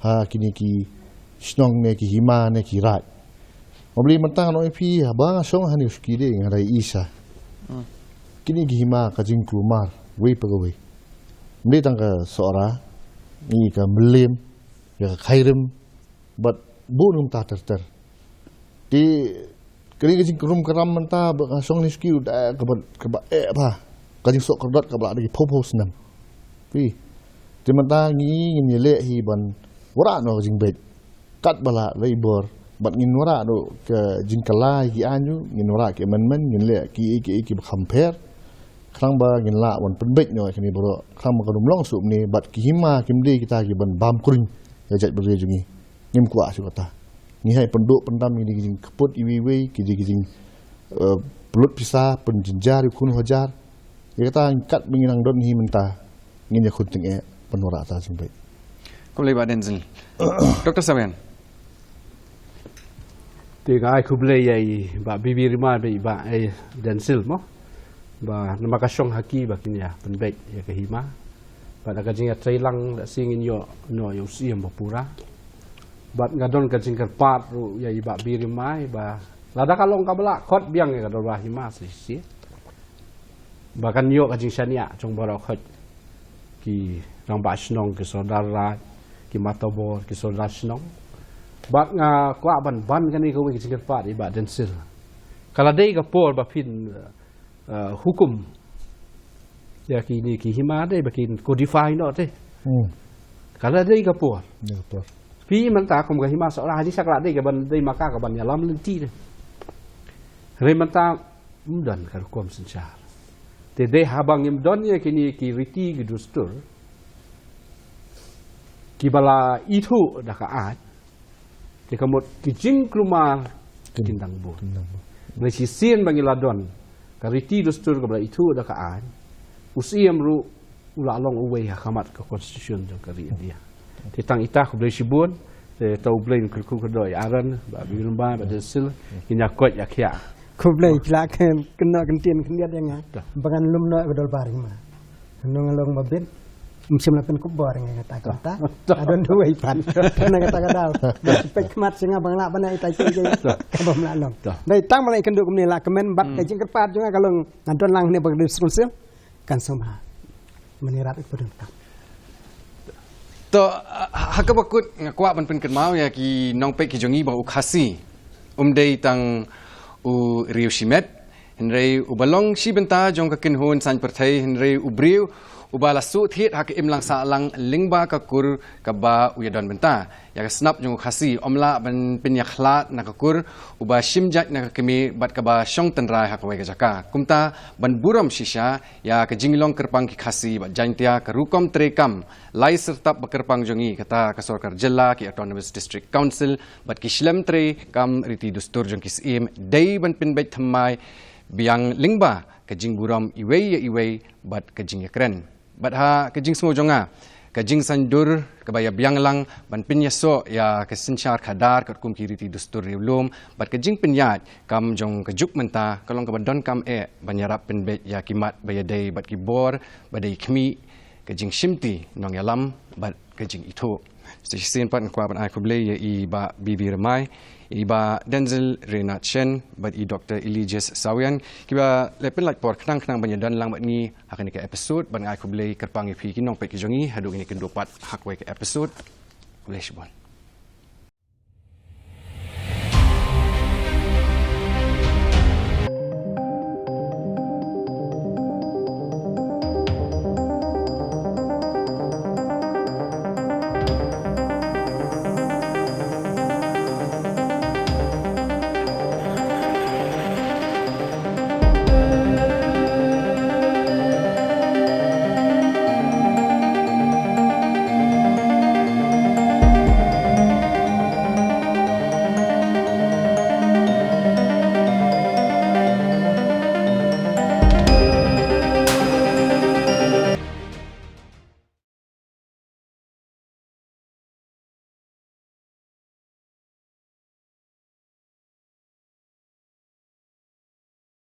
ha kine ki shnong ne ki hima ne ki raid. Nga bli mynta nga ong ïa phi, haba nga shong hangne u Shuki de nga dei isa. Hmm. Kine ki hima ka jingkulmar wei pa kawei. Ym dei tang ka Sohra, ngi ka Mylliem, ïa ka Khyrim, bad bun kumta ter ter. Te kane ka jingkrum kram mynta ba ka shong ne Shuki u da kaba, kaba eh ba ka jingsoh kordot kaba la da ki phew phew snem. Phi. Te mynta ngi ngin ïaleh hi ban wanrah noh ka jingbeit katba lah, la i bor, bad ngin wanrah noh ka jingkylla ïa ki aiñ, ngin wanrah ki amendment, ngin leh ki, ki, kiba kham pher. Khnang ba ngin lah wan pynbeit noh ïa kine baroh, khnang ba kan ym long shuh kumne, bad ki hima kim dei kita kiban bam kruiñ ïa jaitbynriew jong ngi. Ngim kwah shuh kata. Ngi hap pynduh pyndam, ngi dei ki jingkput iwei iwei, ki dei ki jing, eh, pynlut pisa, pynjynjar ïa u khun u hajar. Ïa kata katba ngi nang don hi mynta, ngin ïakhun tyngeh ban wanrah ta jingbeit. Khublei Bah Denzil. Doktor Sawian. Te nga ai khublei ïa i Bah Bibi Rymbai bad i Bah, eh, Denzil mo. Ba namar ka shong ha ki ba kin ïa pynbeit ïa ka hima. Bad ka jingïatreilang da shi ngin ïoh noh ïa u Syiem ba pura. Bad nga don ka jingkyrpad ruh ïa i Bah Bibi Rymbai ba lada ka long kaba lah khot biang ïa ka dorbar hima sa shisien. Ba kan ïoh ka jingshaniah jong baroh khoit, ki rangbah shnong, ki sordar raid, ki matabor, ki sordar shnong. Bad nga kwah ban ban kane kawei ka jingkyrpad i Bah Denzil. Ka la dei ka por ba phin, eh, hukum ïa kine ki hima, dei ba kin codify noh te. Hmm. Ka la dei ka por. Dei ka por. Phi mynta kum ka hima Sohra hi sa ka la dei kaban, dei ma ka kaban ïalam lynti te. Hynrei mynta ym don ka rukom synshar. Te dei haba ngim don ïa kine ki riti ki dustur kiba la ithuh da ka aiñ, te ka mut ki jingkulmar kin, kin dang bun. Kin dang bun. Hynrei shisien ba ngi la don ka riti dustur kaba la ithuh da ka aiñ, u Syiem ruh u la long uwei ha khmat ka constitution jong ka ri India. Te tang ita, khublei shibun. Te to U Blei un kyrkhu kyrdoh ïa Aaron, Bah Bibi Rymbai, Bah Denzil, kin ïa koit ïa khiah. Khublei, phi la kynnoh kyntien khyndiat ïa nga. To. Ba ngan lum noh ka dorbar hima. Ngan long ba bit. Ym shym la pynkup bor ïa nga kata kata. To. Adon duwai pat. Kane kata ka daw. Peit khmat sha nga ba nga lah ban ai tai tai. To. Kaba ym lah long. To. Dei tang ba la kynduh kumne la kmen bad, hmm, ka jingkyrpad jong nga ka long nga don lang ne ba ka dei skul sim. Kan sngewbha mynta ïarap ïa ka pudun kam. To, ha kaba kut nga kwah ban pynkynmaw ïa ki nongpeit ki jong ngi ba u Khasi um dei tang u riew shimet, hynrei uba long shi bynta jong ka kynhun saiñ pyrthei, hynrei u briew uba la shu thied ha ka imlang sahlang lyngba ka kur kaba u ïadon bynta. Ïa ka snap jong u Khasi ym lah ban pynïakhlad na ka kur, uba shim jait na ka kmie bad kaba shong tynrai ha kawei ka jaka. Kumta ban burom shisha ïa ka jinglong kyrpang ki Khasi bad Jaiñtia, ka rukom treikam lai syrtap ba kyrpang jong ngi, kata ka sorkar jylla, ki Autonomous District Council bad ki shlem treikam riti dustur jong ki Syiem, dei ban pynbeit thymmai biang lyngba ka jingburom iwei ïa iwei bad ka jingïakren. Bad ha ka jingsngew jong nga, ka jingsaiñdur kaba ïa biang lang ban pynïasoh ïa ka synshar khadar katkum ki riti dustur riewlum bad ka jingpynïaid kam jong ka juk mynta ka long kaba donkam eh ban ïarap pynbeit ïa ki mat ba ïadei bad ki bor ba dei khmih, ka jingshimti nongïalam bad ka jingithuh. Sa shisien pat nga kwah ban ai khublei ïa i Bah Bibi Rymbai, i Bah Denzil Reynard Shen bad i Doktor Eligius Sawian, kiba la pynlait por khnang khnang ban ïadon lang bad ngi ha kane ka episode. Bad nga ai khublei kyrpang ïa phi ki nongpeit ki jong ngi haduh ngin ïakynduh pat ha kawei ka episode. Khublei shibun.